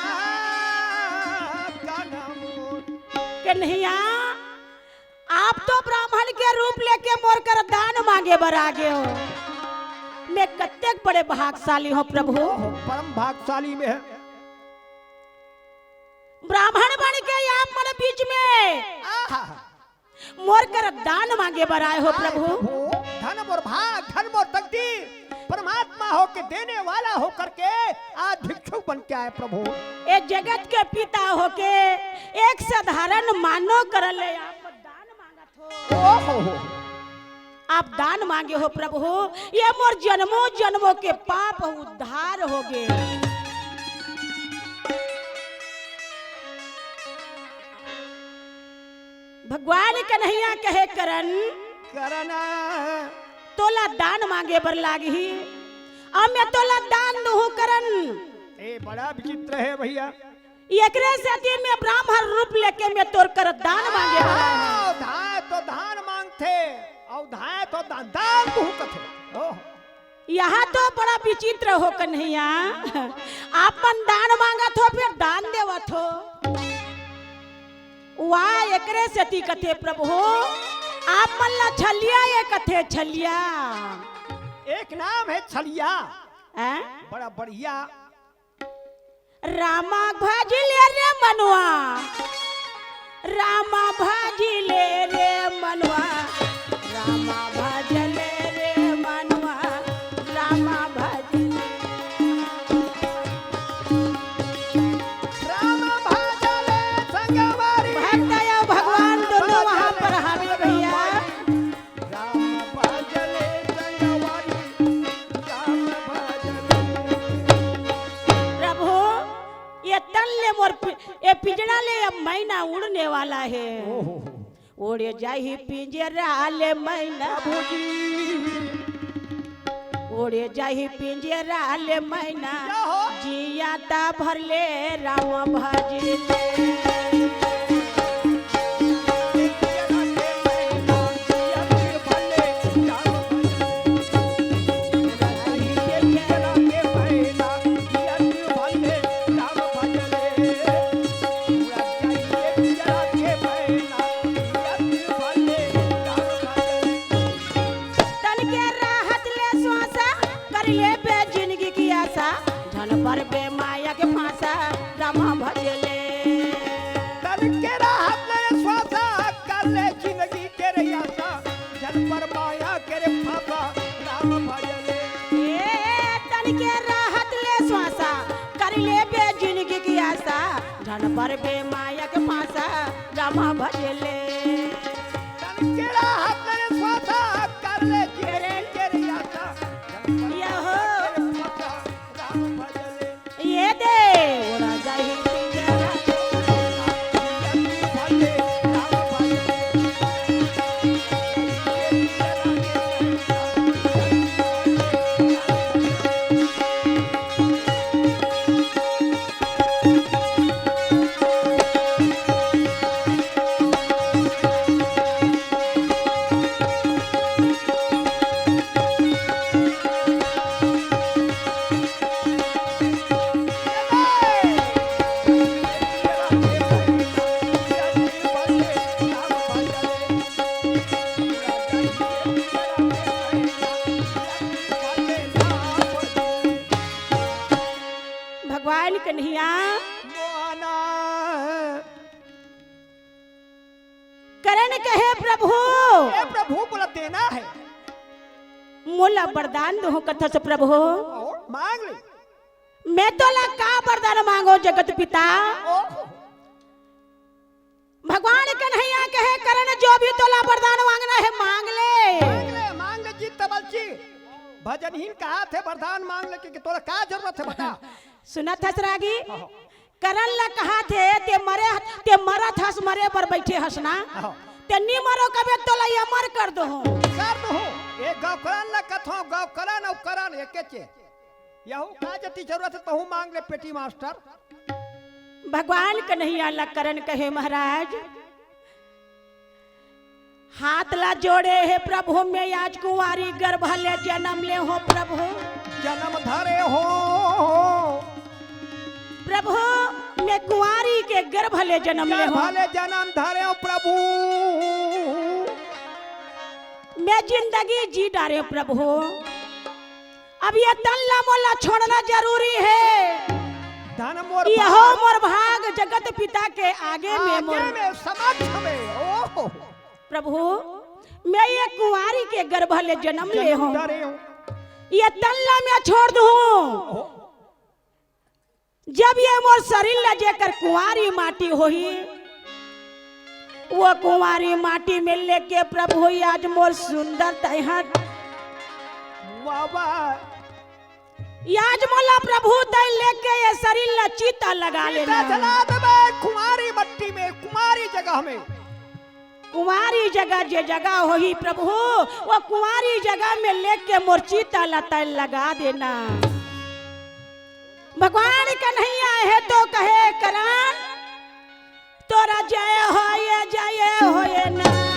कान्हा मोर। कन्हैया, आप तो ब्राह्मण के रूप लेके मोर कर दान मांगे बर आ गे हो। मैं कतेक बड़े भागशाली हों प्रभु। ओहो, परम भागशाली में है। ब्राह्मण बन के आप मन बीच में आहा। मोर कर दान मांगे बर आए हो आए प्रभु। प्रभु, धन मोर भाग, धन मोर तकदीर, परमात्मा होके देने वाला होकर के आज भिक्षुक बन के आए प्रभु। ए जगत के पिता होके एक साधारण मानव कर ले आप दान मांगत हो। ओहो हो। आप दान मांगे हो प्रभु, ये मोर जन्मों जन्मों के पाप उद्धार होगे। भगवान कन्हैया कहे करन, करन। तोला दान मांगे बर लागही, अब मैं तोला दान दूहूं करन। ए, बड़ा विचित्र है भैया। एकरे सेती मैं ब्राह्मण रूप लेके मैं तोर कर दान मांगे बर आए हंव। आओ, धाय तो दान मांगथे, अउ धाय तो दा-, दान दूहूं कथे। ओह। यहाँ तो बड़ा विचित्र हो कन्हैया, आप मन दान मांगत हो, फिर दान देवत हो। वाह, एकरे सेती कथे प्रभु, आप मन ला छलिया ये कथे, छलिया। एक नाम है छलिया। हैं? बड़ा बढ़िया। रामा भज ले रे मनवा, रामा भज ले रे मनवा, रामा भज ले रे मनवा, रामा भज ले। रामा भज ले संगवारी। भक्त अउ भगवान दोनों वहाँ पर हावे भैया। राम भजले संगवारी, राम भजले। प्रभु, ये तन ले मोर पि-, ये पिंजड़ा ले अब मैना उड़ने वाला है। ओहो। उड़े जाही पिंजरा ले मैना। प्रभु जी। उड़े जाही पिंजरा ले मैना। क्या हो? जिया ता भर ले राम भजले। तन के राहत ले श्वासा, कर लेबे जिंदगी की आशा, झन परबे माया के फांसा, राम भजले। तन के राहत ले श्वासा, कर ले जिंदगी के रे आशा, झन पर माया के रे फांसा, राम भजले। पर बे माया के पासा राम भजले। तन केरा हाथ में स्वासा कर ले, केरे केरे आसा। यहो। राम भजले। ये दे, ओ राजा ही पिंजरा। भगवान कन्हैया। मोहना। करण कहे, "प्रभु, हे प्रभु, मोला देना हे।" "मोला वरदान दो," कथस प्रभु। ओ, मांग ले। "मैं तोला का वरदान मांगों जगत पिता?" ओ। भगवान कन्हैया कहे, "करण, जो भी तोला वरदान मांगना हे, मांग ले।" मांग ले, मांग ले, जीत तबलची। भजनहीन कहाथे, "वरदान मांग ले, कि, कि तोला का जरूरत हे, बता।" सुनत हस रागी? हाँ, हाँ। करण ला कहाथे, "ते मरे, ते मरत हस, मरे बर बइठे हस ना? हाँ। ते नी मरो कबे तोला अमर कर दोहूं।" कर दोहूं। ए गौकरण ला कथों, गौकरण अउ करण एके चे। यहू का जति जरूरत हे, तहू मांग ले पेटी मास्टर। भगवान कन्हैया ला करण कहे, महाराज, हाथ ला जोड़े हे प्रभु, मैं आज कुंवारी गर्भ ले जनम ले हों प्रभु। जनम धरे हों। प्रभु, मैं कुंवारी के गर्भ ले जनम ले हों। गर्भ ले जनम धरे हों प्रभु। मैं जिंदगी जी डारे हों प्रभु। अब ये तन ला मोला छोड़ना जरूरी हे। धन मोर यहो भाग। मोर भाग जगत पिता के आगे में आगे मोर। में समक्ष में। ओहो। प्रभु, मैं ये कुंवारी के गर्भ ले जनम ले हों। धरे हों। ये तन ला मैं छोड़ दूं। ओहो। जब ये मोर शरीर ला जेकर कुंवारी माटी होही, वो कुंवारी माटी में लेके प्रभु आज मोर सुंदर तैहन। वाह, वाह। आज मोला प्रभु तैं लेके ये शरीर ला चिता लगा चिता लेना। जला देबे कुंवारी मट्टी में, कुंवारी जगह में। कुंवारी जगह जे जगह होही प्रभु, वो कुंवारी जगह में लेके मोर चिता ला तैं लगा देना। भगवान कन्हैया हे तो कहे करण, तोरा जय होए, जय होए ना।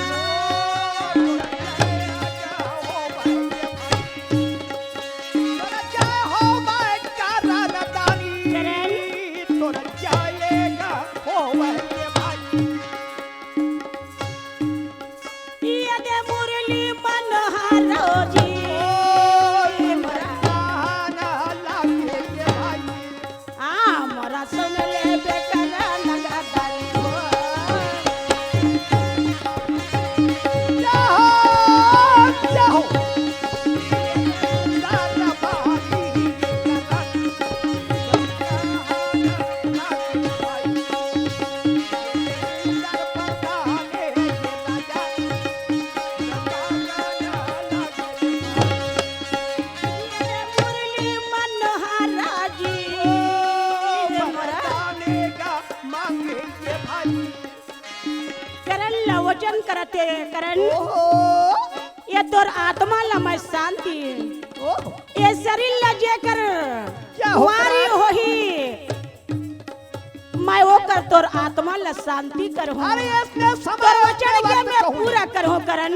तोरा जय हो भाई करण दानी। करण। तोरा जय ना हो भाई। ये दे मुरली मनोहर जी। ओ, मरदाना लागे के भाई। आ, मोरा सुन ले बेकरा नगदारी हो। जाहो, जाहो। दाना बारी। करण ला वचन करत हे, करण। ओहो। ये तोर आत्मा ला मैं शांति। ओहो। ये शरीर ला जेकर क्या हो कुंवारी करण? होही, मैं ओकर तोर आत्मा ला शांति करहूं। अरे, इसने समय तोर वचन के मैं पूरा करहूं, करण।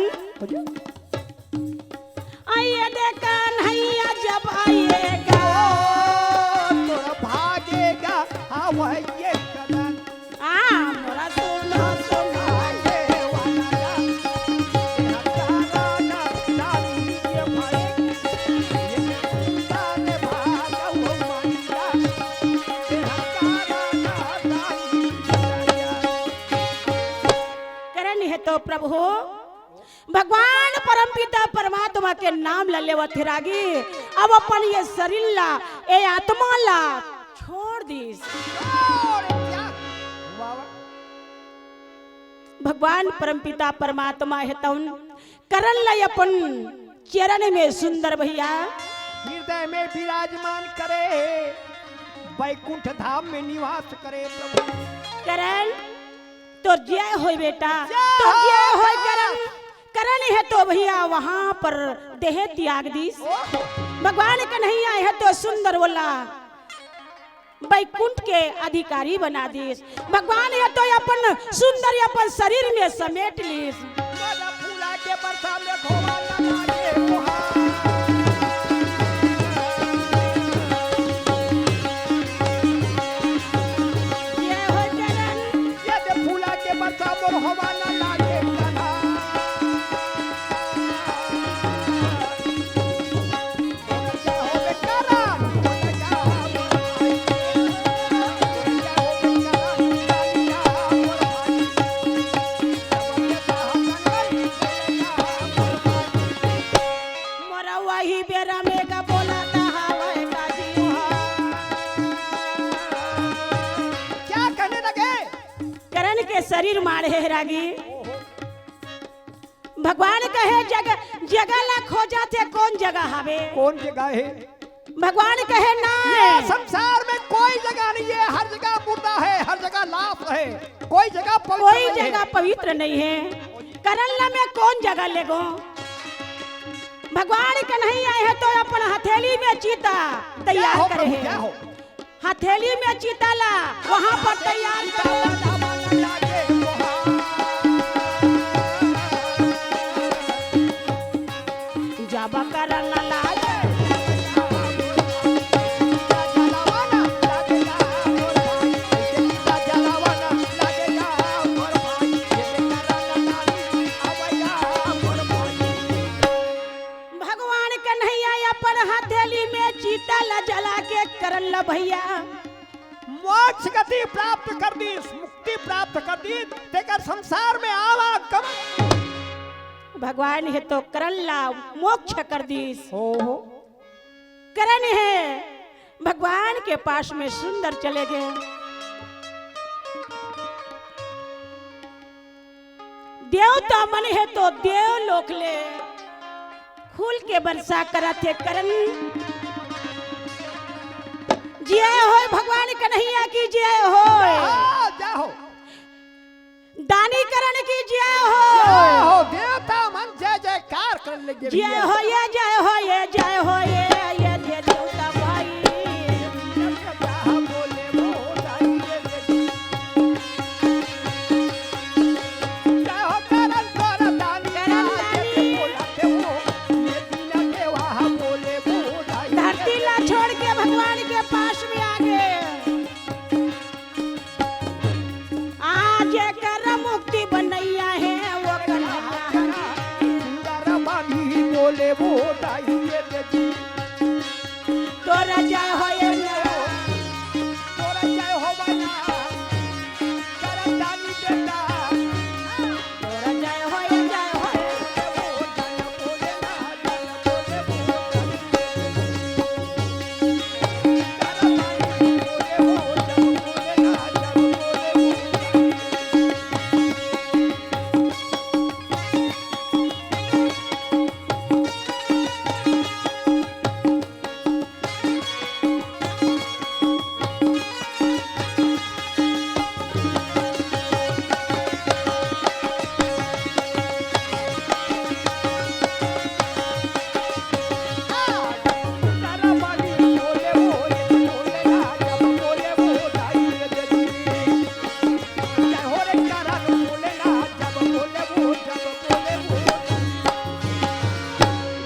आइए दे कन्हैया जब आइएगा। ओ, तोर भागेगा, हाँ, वही ये करण। आ, मोरा सुनो, सुनो। करण हे तो प्रभु, भगवान परमपिता परमात्मा के नाम ला लेवत हे रागी, अब अपन ये शरीर ला, ये आत्मा ला छोड़ दिस। छोड़ दिया। भगवान परमपिता परमात्मा हे तउन करण ला अपन चरण में सुंदर भैया हृदय में विराजमान करे, बैकुंठ धाम में निवास करे प्रभु। करण, तोर जय होय बेटा, जय तोर हो जय होय करण। करण। करण हे तो भैया वहां पर देह त्याग दीस। ओहो। भगवान कन्हैया हे तो सुंदर ओला बैकुंठ के अधिकारी बना दीस। भगवान हे तो अपन सुंदर अपन शरीर में समेट लीस। मोर फूला के बरसा में घोवा न लागे कोहा। ये हो चरण। ये दे फूला के बरसा मोर होवा न लागे कोहा। मोरा वही बेरा में गा बोला था हवाई का जी। क्या कहने लगे? करण के शरीर मारे हे रागी। भगवान कहे जग-, जगह ला खोजत हे, कौन जगह हवे? कौन जगह हे? भगवान कहे ना। ये संसार में कोई जगह नहीं है, हर जगह मुर्दा है, हर जगह लाश है, कोई जगह पवित्र कोई नहीं है। जगह पवित्र नहीं है। करण ला मैं कौन जगह लेगो? भगवान कन्हैया हे तो अपन हथेली में चिता जय तैयार हो करे प्रभु, हे। जय हो। हथेली में चिता ला वहां पर तैयार करो। जब करण लागे। भगवान कन्हैया अपन हथेली में चिता ला जला के करण ला भैया मोक्ष गति प्राप्त कर दीस, मुक्ति प्राप्त कर दीस, तेकर संसार में आवागमन। भगवान हे तो करण ला मोक्ष कर दीस। ओहो। करण हे भगवान के पास में सुंदर चले गए। देवता मन हे तो देव लोक ले फूल के बरसा करत हे करण। जय होय भगवान कन्हैया की जय होय। जय हो, जय हो। दानी करण की जय होय। जय हो, देवता मन जय जयकार करने लगे जय भैया। हो ये, जय हो ये, जय हो ये, ये, ये देवता भाई। धरती ला छोड़ के भगवान के पास में आ गए। आज कर मुक्ति बनैया है वो कर। बोले वो दाई ये दे दी। तोरा जय हो ये ना। तोरा जय हो बना। करम दानी बेटा। तोरा जय हो ये जय हो ये।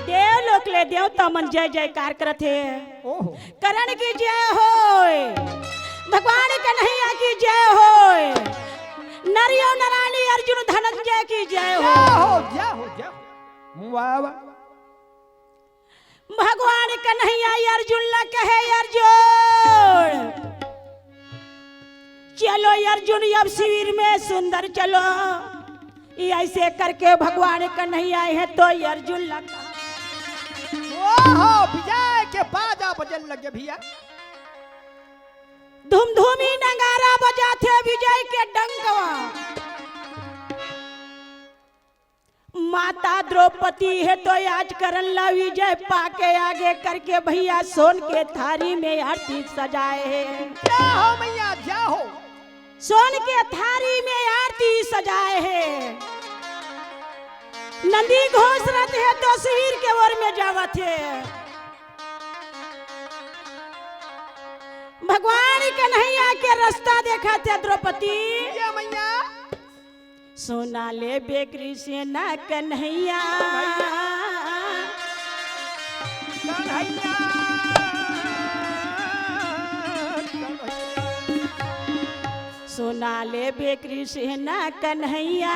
देवलोक ले देवता मन जय जयकार करत हे। ओहो। करण की जय होय, भगवान कन्हैया की जय होय, नरियो नारायणी अर्जुन धनंजय की जय हो। जय हो, जय हो, जय हो। वाह, वाह। भगवान कन्हैया अर्जुन ला कहे, अर्जुन, चलो अर्जुन, अब शिविर में सुंदर चलो। ये ऐसे करके भगवान कन्हैया हे तो अर्जुन ला कहा। ओहो, विजय के बाजा बजन लगे भैया। धुमधुमी नगारा बजाथे विजय के डंकवा। द्रौपदी हे तो आज करन ला विजय पाके आगे करके भैया सोन के थारी में आरती सजाए हे। जय हो मैया, जय हो। सोन के थारी में आरती सजाए हे। नंदी घोष रथ हे तो सुवीर के ओर में जावत हे। भगवान कन्हैया के रास्ता देखाथे द्रौपदी। जय मैया। सोना लेबे कृष्ण कन्हैया। कन्हैया, कन्हैया। सोना लेबे कृष्ण कन्हैया,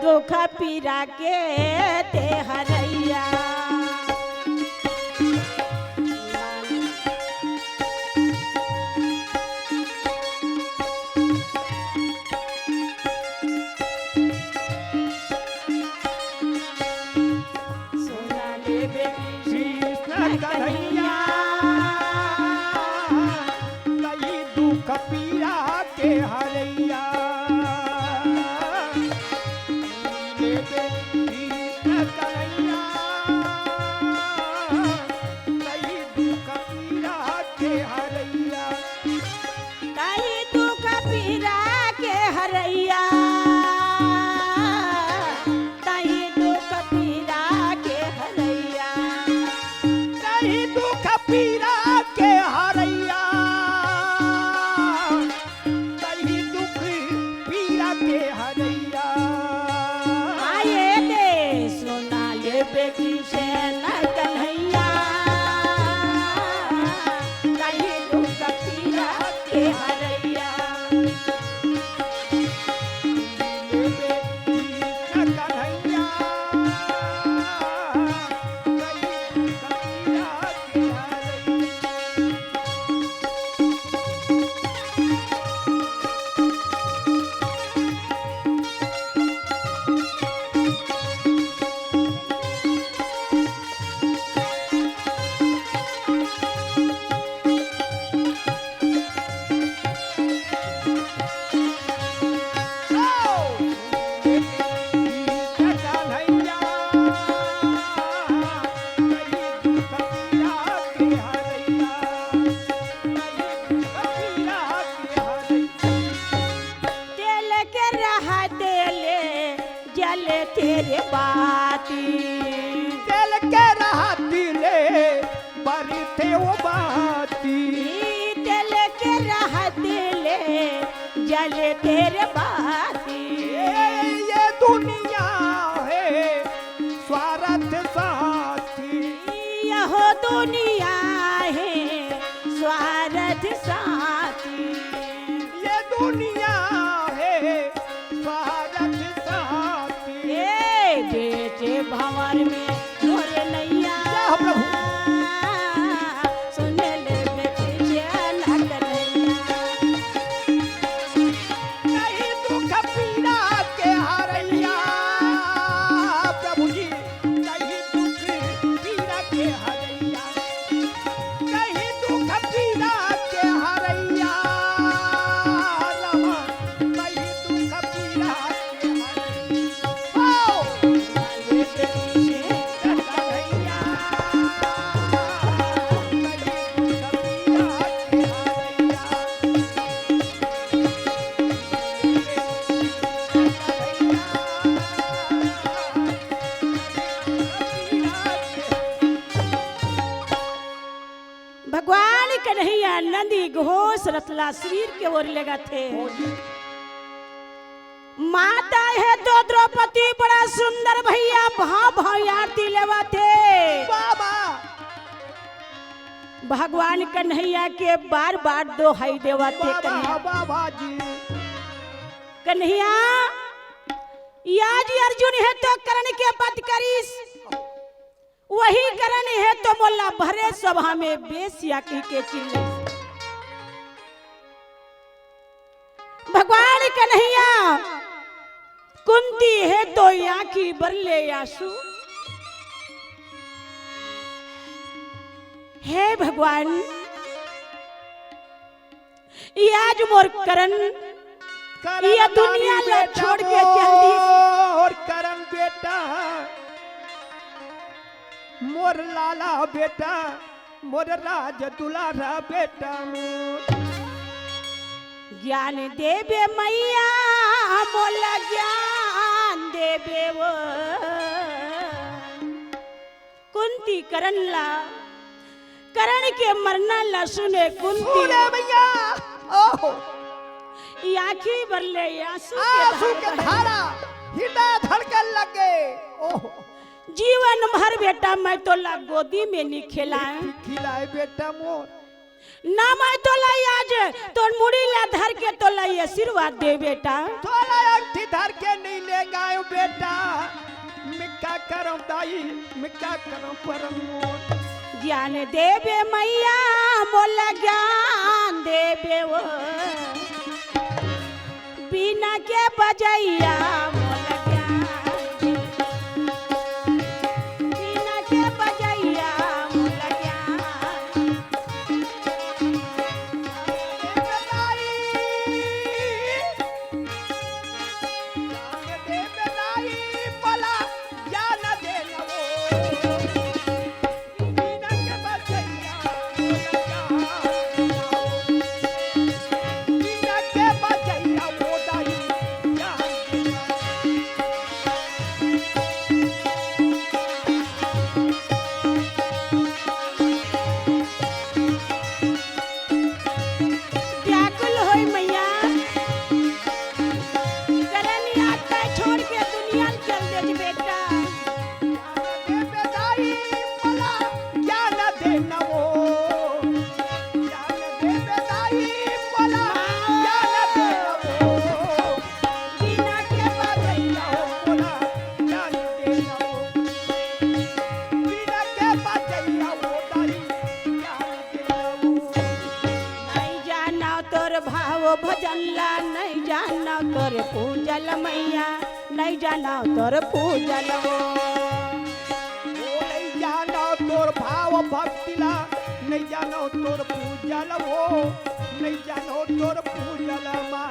दुख पीरा के ते हरैया। सोना लेबे कृष्ण कन्हैया, तई दुख पीरा के हरैया। लेबे कृष्ण कन्हैया, तई दुख पीरा के हरैया। तई दुख पीरा के हरैया, तई दुख पीरा के हरैया। तई दुख पीरा के हरैया, तई दुख पीरा के हरैया। आए दे सोना लेबे कृष्ण कन्हैया, कहीं दुख पीरा के हरैया। तेल के रहते ले जलथे रे बाती। तेल के रहते ले बरथे वो बाती। तेल के रहते ले जलथे रे बाती। ये, ये दुनिया हे स्वार्थ साथी। यहो दुनिया हे स्वार्थ साथी। ये दुनिया हे स्वार्थ साथी। ए बेचे भंवर में मोर नैया। जय हो प्रभु। सुन ले बेचे जनक नैया। कहीं दुख पीरा के हरैया, प्रभु जी, कहीं दुख पीरा के हरैया, कहीं दुख पीरा के हरैया, रामा, कहीं दुख पीरा के हरैया। हो, कहीं दुख पीरा के हरैया। भगवान कन्हैया नंदी घोष रथ ला सुवीर के ओर लेगथे। माता हे तो द्रौपदी बड़ा सुंदर भैया भाव भाव आरती लेवथे। बाबा। भगवान कन्हैया के बार बार दोहाई देवथे। बाबा, कन्हैया। बाबा जी। कन्हैया, आज अर्जुन हे तो कर्ण के बात करिस, वही कर्ण हे तो मोला भरे सभा में बेस्या कहिके चिल्लाइस। भगवान कन्हैया, कुंती हे तो आँखी बरले आंसू। हे भगवान, ये आज मोर कर्ण ये दुनिया ला छोड़ के चल दिस। मोर करण बेटा, मोर लाला बेटा, मोर राज दुलारा बेटा मोर। ज्ञान देबे मैया मोला ज्ञान देबे वो। कुंती करण ला, करण के मरना ला सुने कुंती। सुने भैया, ओहो। ई आँखी भर ले आंसू के आंसू के धारा। धारा, हृदय धड़कन लगे। ओहो। जीवन भर बेटा मैं तोला गोदी में नी खिलाए। खिलाए बेटा मोर। ना मैं तोला आज तोर मुड़ी ला धर के तोला ये आशीर्वाद दे बेटा। तोला अंगठी धर के नहीं ले गायो बेटा। मैं का करम दाई, मैं का करम परम मोर। ज्ञान देबे मैया मोला ज्ञान देबे वो। बीना के बजैया मोला ज्ञान। बीना के बजैया मोला ज्ञान। व्याकुल होई मैया, करन याद तै छोड़ के दुनिया ल चल देज बेटा। ज्ञान दे बेदाई मोला, ज्ञान दे नवो। ज्ञान दे बेदाई मोला, ज्ञान दे नवो। बीना के बजैया हो मोला, ज्ञान दे नवो। बीना के बजैया हो दाई, ज्ञान दे नवो। नहीं जाना तोर भाव भजन ला, नहीं जाना तोर पूजल मैया, नहीं जाना तोर पूजल वो। ओ नहीं जाना तोर भाव भक्ति ला, नहीं जाना तोर पूजल वो, नहीं जाना तोर पूजल माँ।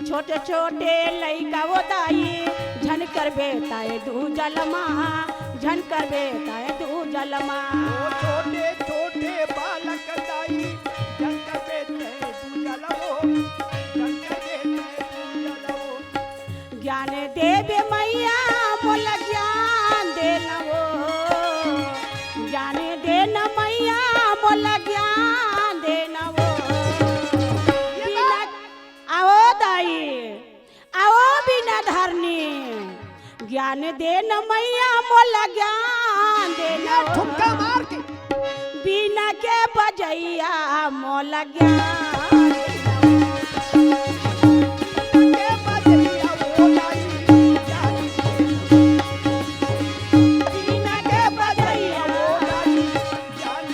छोटे छोटे लइका वो दाई, झन करबे ताय दूजल माँ, झन करबे ताय दूजल माँ। ओ छोटे छोटे बालक दाई, झन करबे ताय दूजल वो, झन करबे ताय दूजल वो। ज्ञान देबे मैया मोला ज्ञान देना वो, ज्ञान देना मैया मोला ज्ञान देना वो। ये बीना, बात आओ दाई, आओ बीना धारनी, ज्ञान देना मैया मोला ज्ञान देना ये वो। ठुमका मार के। बीना के बजैया मोला ज्ञान। के बजैया मोला ज्ञान। बीना के बजैया मोला ज्ञान।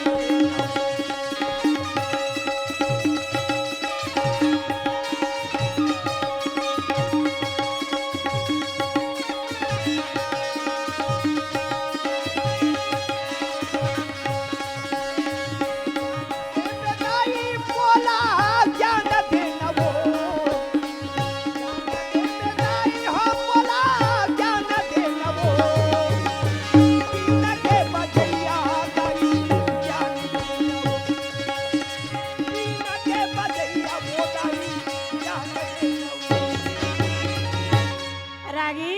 रागी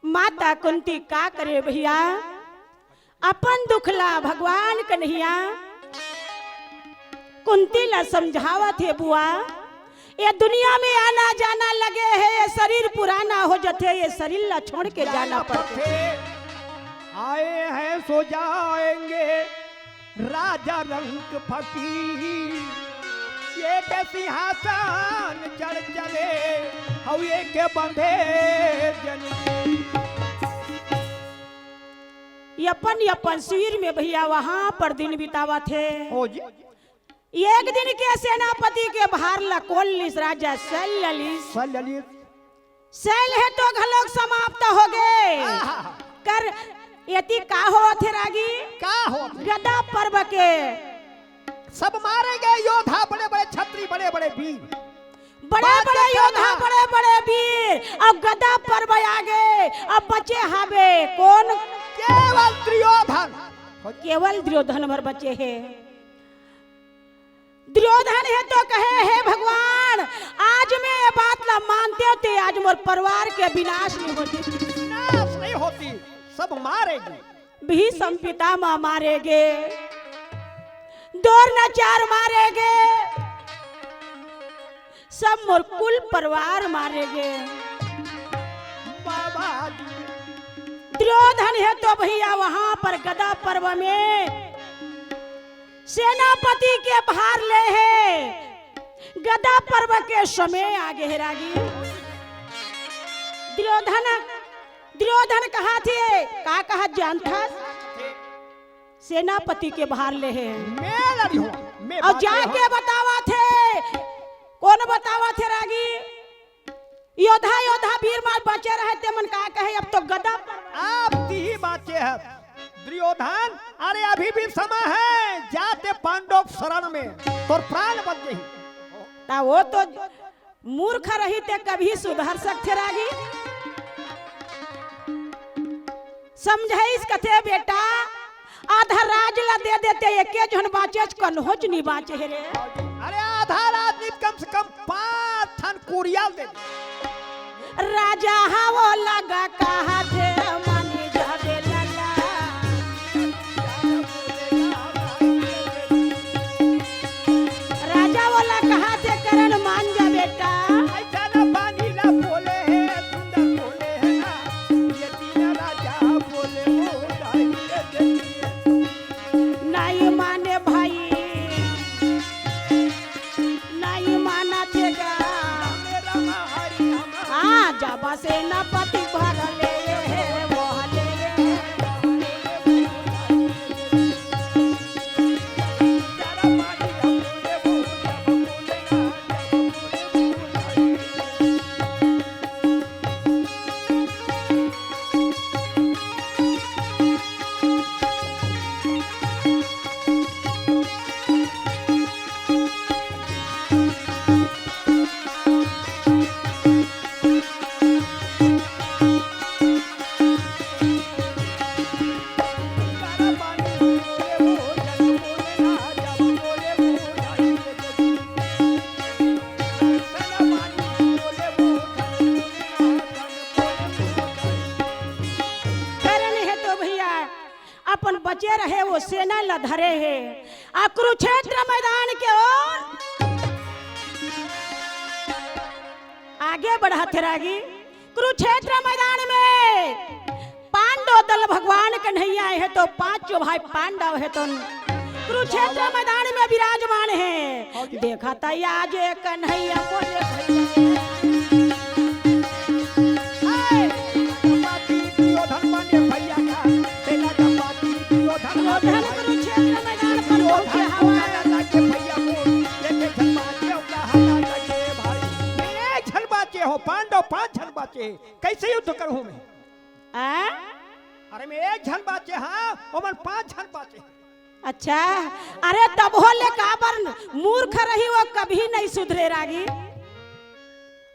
माता कुंती का करे भैया, अपन दुख ला भगवान कन्हैया कुंती ला समझावत हे, बुआ, ये दुनिया में आना जाना लगे हे, ये शरीर पुराना हो जथे, ये शरीर ला छोड़ के जाना पड़थे। आए हैं सो जाएंगे राजा रंक फकीर, ये के सिंहासन चढ़ चले, हऊ ये के बंधे जन। ये अपन, ये अपन सिर में भैया वहां पर दिन बितावत हे। हो जी। एक दिन के सेनापति के भार ला कोन लिस राजा, सैल लिस। सैल लिस। सैल हे तो घलोक समाप्त हो गे। आहा। कर एती का होवत हे रागी? का होवत हे? गदा पर्व के। सब मारे गए योद्धा, बड़े-बड़े छत्री, बड़े-बड़े वीर। बड़े बड़े योद्धा, बड़े बड़े वीर, अब गदा पर्व आगे, अब बचे हावे कोन? केवल दुर्योधन। केवल दुर्योधन भर बचे हे। दुर्योधन हे तो कहे, "हे भगवान, आज मैं ये बात ला मानते होते, आज मोर परिवार के विनाश नहीं होते।" विनाश नहीं होती, सब मारेगी। भीष्म पितामह मारे गे, द्रोणाचार्य मारे गे, सब मोर कुल परिवार मारे गे। बाबा जी। दुर्योधन हे तो भैया वहां पर गदा पर्व में सेनापति के भार ले हे। गदा पर्व के समय आगे हे रागी। दुर्योधन, दुर्योधन कहाथे, का कहा जानथस? सेनापति के भार ले हे। मैं लड़ी हूँ, मैं अउ बात जाके हूँ। बतावथे, कोन बतावथे रागी? योद्धा, योद्धा वीर मन बचे रहे, ते मन का कहे, "अब तो गदा पर।" अब तीही बाचे हे दुर्योधन, अरे अभी भी समय हे, जाते पांडव शरण में, तोर प्राण बच जाही। ता वो तो मूर्ख रही ते कभी सुधर सकथे रागी? समझाइस कथे, "बेटा, आधा राज ला दे देते, एके झन बाचेच, कन्होच नी बाचे हे रे।" अरे आधा राज नी, कम से कम पांच ठन कुरिया दे दे। राजा हा वो लगा कहा थे मानी जाबे लला। राजा वो ला कहा थे करण मान जा बेटा। ऐसा ना पानी ला बोले हे, सुंदर बोले हे ना। ये तीन राजा बोले वो दाई रे देखिए। नहीं माने भाई, नहीं माना थे गा। हाँ, जब सेनापति भर ले हे, वो ले हे। करण हे तो भैया, अपन बचे रहे वो सेना ल धरे हे, आ कुरुक्षेत्र मैदान के ओर आगे बढ़त हे रागी। कुरुक्षेत्र मैदान में पांडव दल भगवान कन्हैया हे तो पांचों भाई पांडव हे तो कुरुक्षेत्र मैदान में विराजमान हे। देखा त आज कन्हैया बोले भैया। हाय, दुर्योधन माने भैया का, सेना का बाती दुर्योधन माने दुर्योधन भैया। कुरुक्षेत्र मैदान पर पहुंचे हवा। दुर्योधन को कहना था कि भैया को, ये देख मारे का हाथ लगे भाई। मैं एक झन बाचे हो, पांडव पांच झन बाचे। कैसे युद्ध करूं मैं? आ? अरे मैं एक झन बाचे, हाँ, ओमन पांच झन बाचे। अच्छा, अरे तब हो ले काबर मूर्ख रही, वो कभी नहीं सुधरे रागी।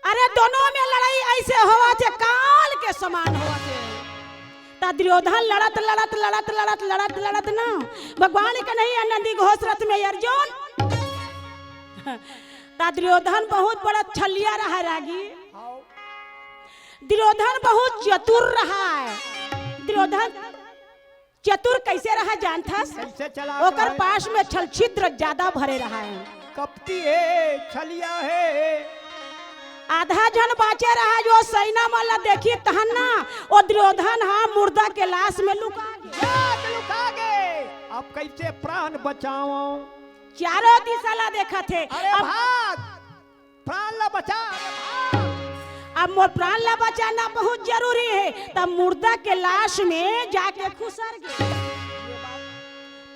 अरे दोनों में लड़ाई ऐसे होवत हे, काल के समान होवत हे। ता दुर्योधन लड़त, लड़त, लड़त, लड़त, लड़त, लड़त ना, भगवान कन्हैया नंदी घोष रथ में अर्जुन। ता दुर्योधन बहुत बड़ा छलिया रहा रागी। दुर्योधन बहुत चतुर रहा हे। दुर्योधन चतुर कैसे रहा जानथस? कैसे चला ओकर रहा है? पास में छल छिद्र ज्यादा भरे रहा हे। कपटी हे, छलिया हे। आधा झन बाचे रहा, जो सेना मन ला देखी तहन ना, ओ दुर्योधन हा मुर्दा के लाश में लुका गे। जाके लुका गे। अब कैसे प्राण बचाओ? चारों दिशा ला देखत हे। अरे अब भाग। प्राण ला बचा, अरे भाग। अब मोर प्राण ला बचाना बहुत जरूरी हे। तब मुर्दा के लाश में जाके खुसर गे।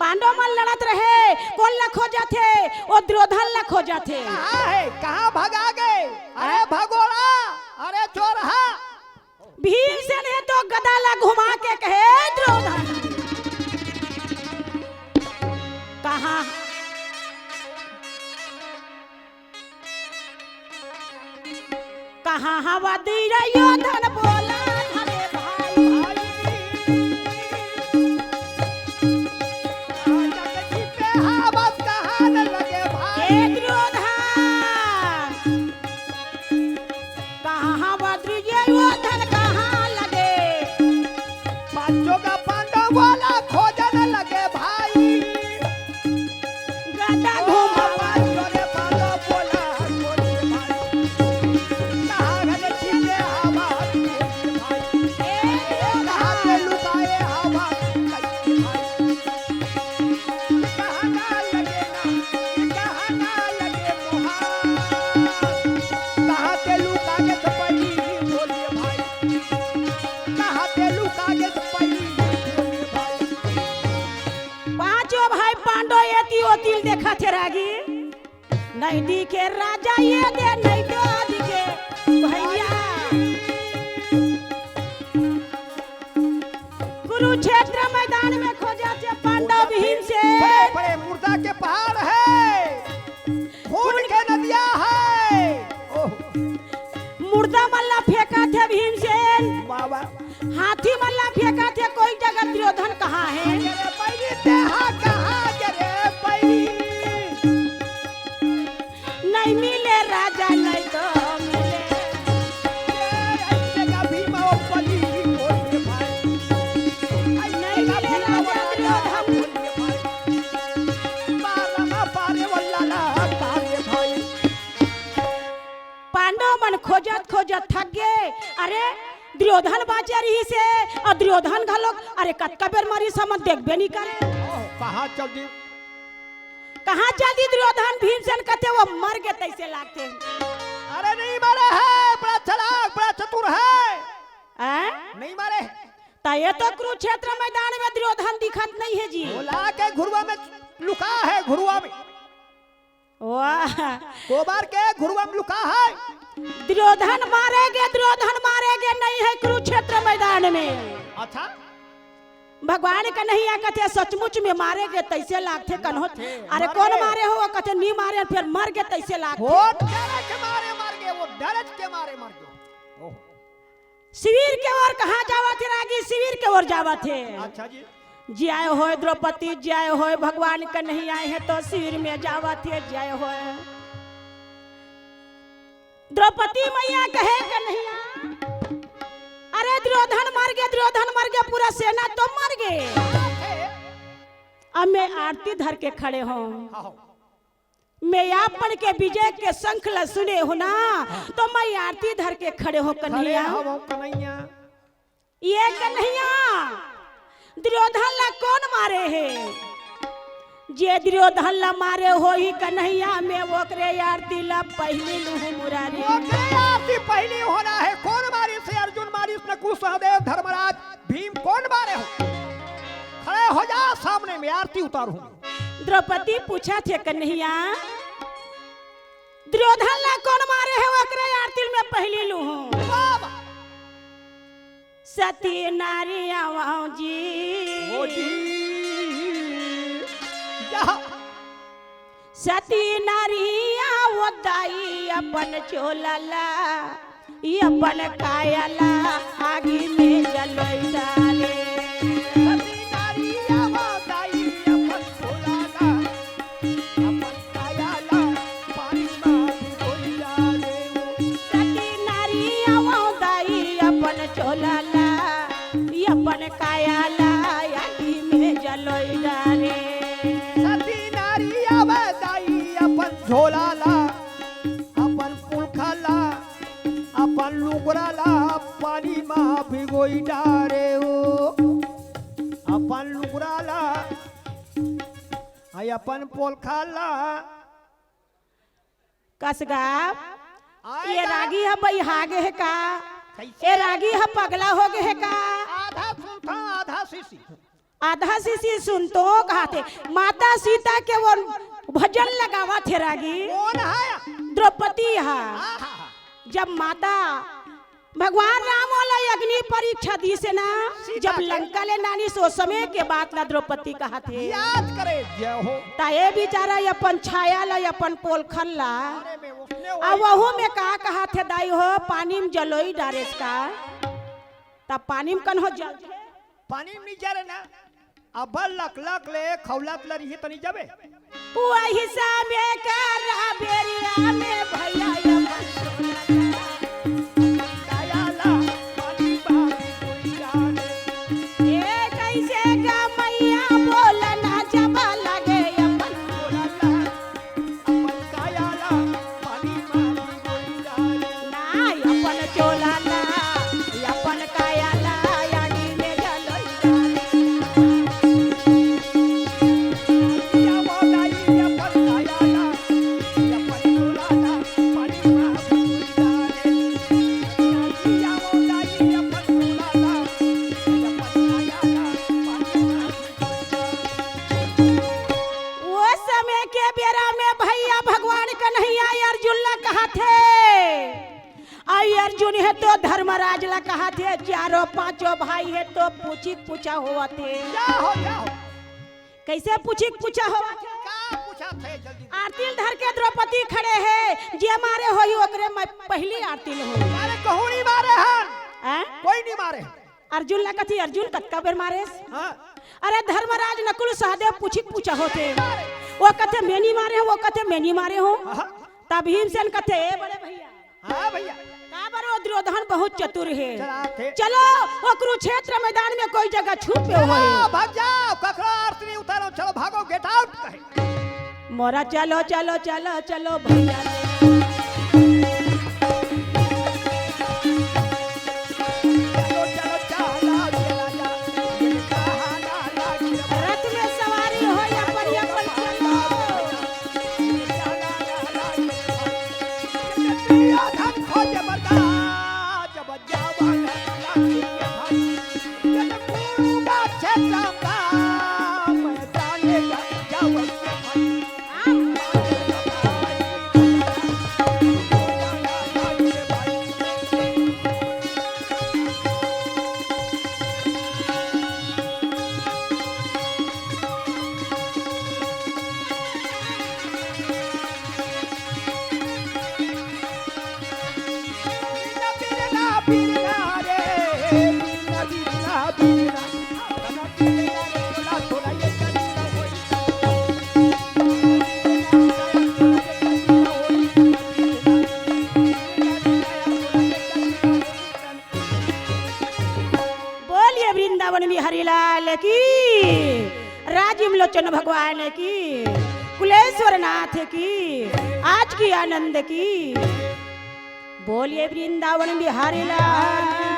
पांडव मन लड़त रहे, कोन ला खोजत हे? ओ दुर्योधन ला खोजत हे। कहाँ हे? कहाँ भगा गे? अरे हैं? भगोड़ा, अरे चोरहा। भीमसेन हे तो गदा ला घुमा के कहे, "दुर्योधन, कहाँ?" कहाँ हवा दुर्योधन बोला हरे भाई। कहाँ हवा दुर्योधन कहाँ लगे। पांचों का पांडव बोला खोजन लगे भाई। गदा घूमा पांचों भाई पांडव एती ओती ल देखत हे रागी। नहीं दिखे राजा ये दे, नहीं तो दिखे भैया। कुरुक्षेत्र मैदान में खोजथे पांडव भीम से। बड़े बड़े मुर्दा के पहाड़ है, खून के नदिया है। ओह। मुर्दा मन ला फेंकथे भीमसेन। बाबा। हाथी मन ला फेंकथे, कोई जगह दुर्योधन कहाँ हे? अरे बैरी, तेहा कहाँ के रे बैरी? नहीं मिले राजा, नहीं तो मिले। ए, ऐसे का भीमा ओ बली बोल के भाई। ऐसे नहीं का मिले भीमा राजा, राजा दुर्योधन। बोल के भाई। पारमा पारे वाला ला तारे भाई। पांडव मन खोजत खोजत थक गे। अरे दुर्योधन बांचे रहिसे, अउ दुर्योधन घलोक, अरे कतका बेर मरिस हमन देखबे नइ करे। ओह, कहाँ चल दी? कहाँ चल दी दुर्योधन? भीमसेन कथे वो मर गे तइसे लागथे। अरे नहीं मरे हे, बड़ा चालाक, बड़ा चतुर हे। हैं? नहीं मरे हे। त ये तो कुरुक्षेत्र मैदान में दुर्योधन दिखत नइ हे जी। बोला के घुरुवा में लुका हे, घुरुवा में। वाह। गोबर के घुरुवा में लुका हे। दुर्योधन मारे गे, दुर्योधन मारे गे नइ हे कुरुक्षेत्र मैदान में। अच्छा। भगवान कन्हैया कथे सचमुच में मारे गे तइसे लागथे कन्हो। अरे मारे कौन गे। मारे हो? कथे नइ मारे, फेर मर गे तइसे लागथे। वो डरे के मारे मर गे, वो डरे के मारे मर गे। ओह। शिविर के ओर कहाँ जावत हे रागी? शिविर के ओर जावत हे। अच्छा जी। जय होय द्रौपदी, जय होय भगवान कन्हैया हे तो शिविर में जावत हे, जय होय। द्रौपदी मैया कहे कन्हैया, अरे दुर्योधन मर गे, दुर्योधन मर गे, पूरा सेना तो मर गे। अब मैं आरती धर के खड़े हों। हाँ। मैं आप मन के विजय के शंख ल सुने हों ना, तो मैं आरती धर के खड़े हों कन्हैया। खड़े हों कन्हैया। ये कन्हैया, दुर्योधन ला कौन मारे हे? जे दुर्योधन ला मारे होही कन्हैया, मैं ओकरे आरती ला पहिली लूहूं मुरारी। ओकरे आरती पहिली होना हे। कौन मारिस हे? अर्जुन मारिस, नकुल, सहदेव, धर्मराज, भीम कौन मारे हो? खड़े हो जा सामने, मैं आरती उतारूं। द्रौपदी पूछत हे कन्हैया, दुर्योधन ला कौन मारे हे, ओकरे आरती ल मैं पहिली लूहूं। बाबा। सती नारी आवं जी। ओ जी। जा। सती नारी आवं दाई अपन चोला ला। ई अपन काया ला आगी में जलोई डारे। सती नारी आवं दाई अपन झोला ला, अपन काया ला पानी मा भिगोई डारे। सती नारी आवं दाई अपन झोला ला, ई अपन काया ला आगी में जलोई डारे। सती नारी आवं दाई अपन झोला ला, अपन पुलखा ला, अपन लुगरा ला पानी मा भिगोई डारे हो, अपन लुगरा ला, आई अपन पोलखा ला। कसगा, आय ये का? रागी ह बइहा गे हे का? कैसे? ये रागी ह पगला हो गे हे का? आधा सुनथों, आधा सीसी। आधा सीसी सुनथों कहाथे। माता सीता के वो भजन लगावत हे रागी। कौन हे? द्रौपदी हा। आहा। जब माता भगवान राम ओला अग्नि परीक्षा दिस ना, सीता जब के। लंका ले लानिस ओ समय के बात ला द्रौपदी कहाथे। याद करे, जय हो। त ए बिचारा अपन छाया ला, अपन पोलखन ला, अरे मैं वो अब वहू में का कहाथे दाई हो, पानी में जलोई डारेस का? तब पानी में कन्हो जलथे? पानी में नहीं जरे ना। अब लकलक ले खौलत ल रही तनी जबे। वही समय के राबेरिया में भैया अपन ए कैसे गमैया बोलना जब लगे अपन ना अपन चोला ला, अपन काया ला, यानी में जलोई डाले। या वो दाई अपन काया ला, अपन चोला ला, पानी मा बुझ डाले। या वो दाई अपन चोला ला, अपन काया ला, पानी मा वो समय के बेरा में भैया भगवान कन्हैया अर्जुन ला कहाथे, अउ अर्जुन हे तो धर्मराज ला कहाथे, चारों पांचों भाई हे तो पूछी पूछा होवथे। क्या हो, क्या हो? कैसे पूछी पूछा होवथे? का पूछा थे जल्दी? आरती ल धर के द्रौपदी खड़े हे, जे मारे होही ओकरे मैं पहली आरती ल होही। अरे कहूँ नहीं मारे हन। हैं? कोई नहीं मारे। अर्जुन ला कथे, अर्जुन कतका बेर मारेस? हाँ। अरे धर्मराज नकुल सहदेव पूछी पूछा होथे। वो कथे मैं नहीं मारे हों, वो कथे मैं नहीं मारे हों। हाँ। तब भीमसेन कथे, ए बड़े भैया। हाँ भैया। का बरो दुर्योधन बहुत चतुर हे। चला थे। चलो, वो कुरुक्षेत्र मैदान में कोई जगह छुपे चलो, होए। भाग जाओ, ककरो आरती नहीं उतारो, चलो भागो, get out कहे। मोरा चलो, चलो, चलो, चलो भैया। चलो, चलो, चलो, चलो, चलो। रथ में सवारी हो या पर या पर चलो। बोलिए वृंदावन बिहारी लाल की, राजीव लोचन भगवान की, कुलेश्वर नाथ की, आज की आनंद की। बोलिए वृंदावन बिहारी लाल की।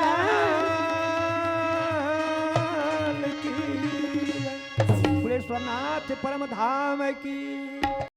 कुलेश्वर नाथ परम धाम की।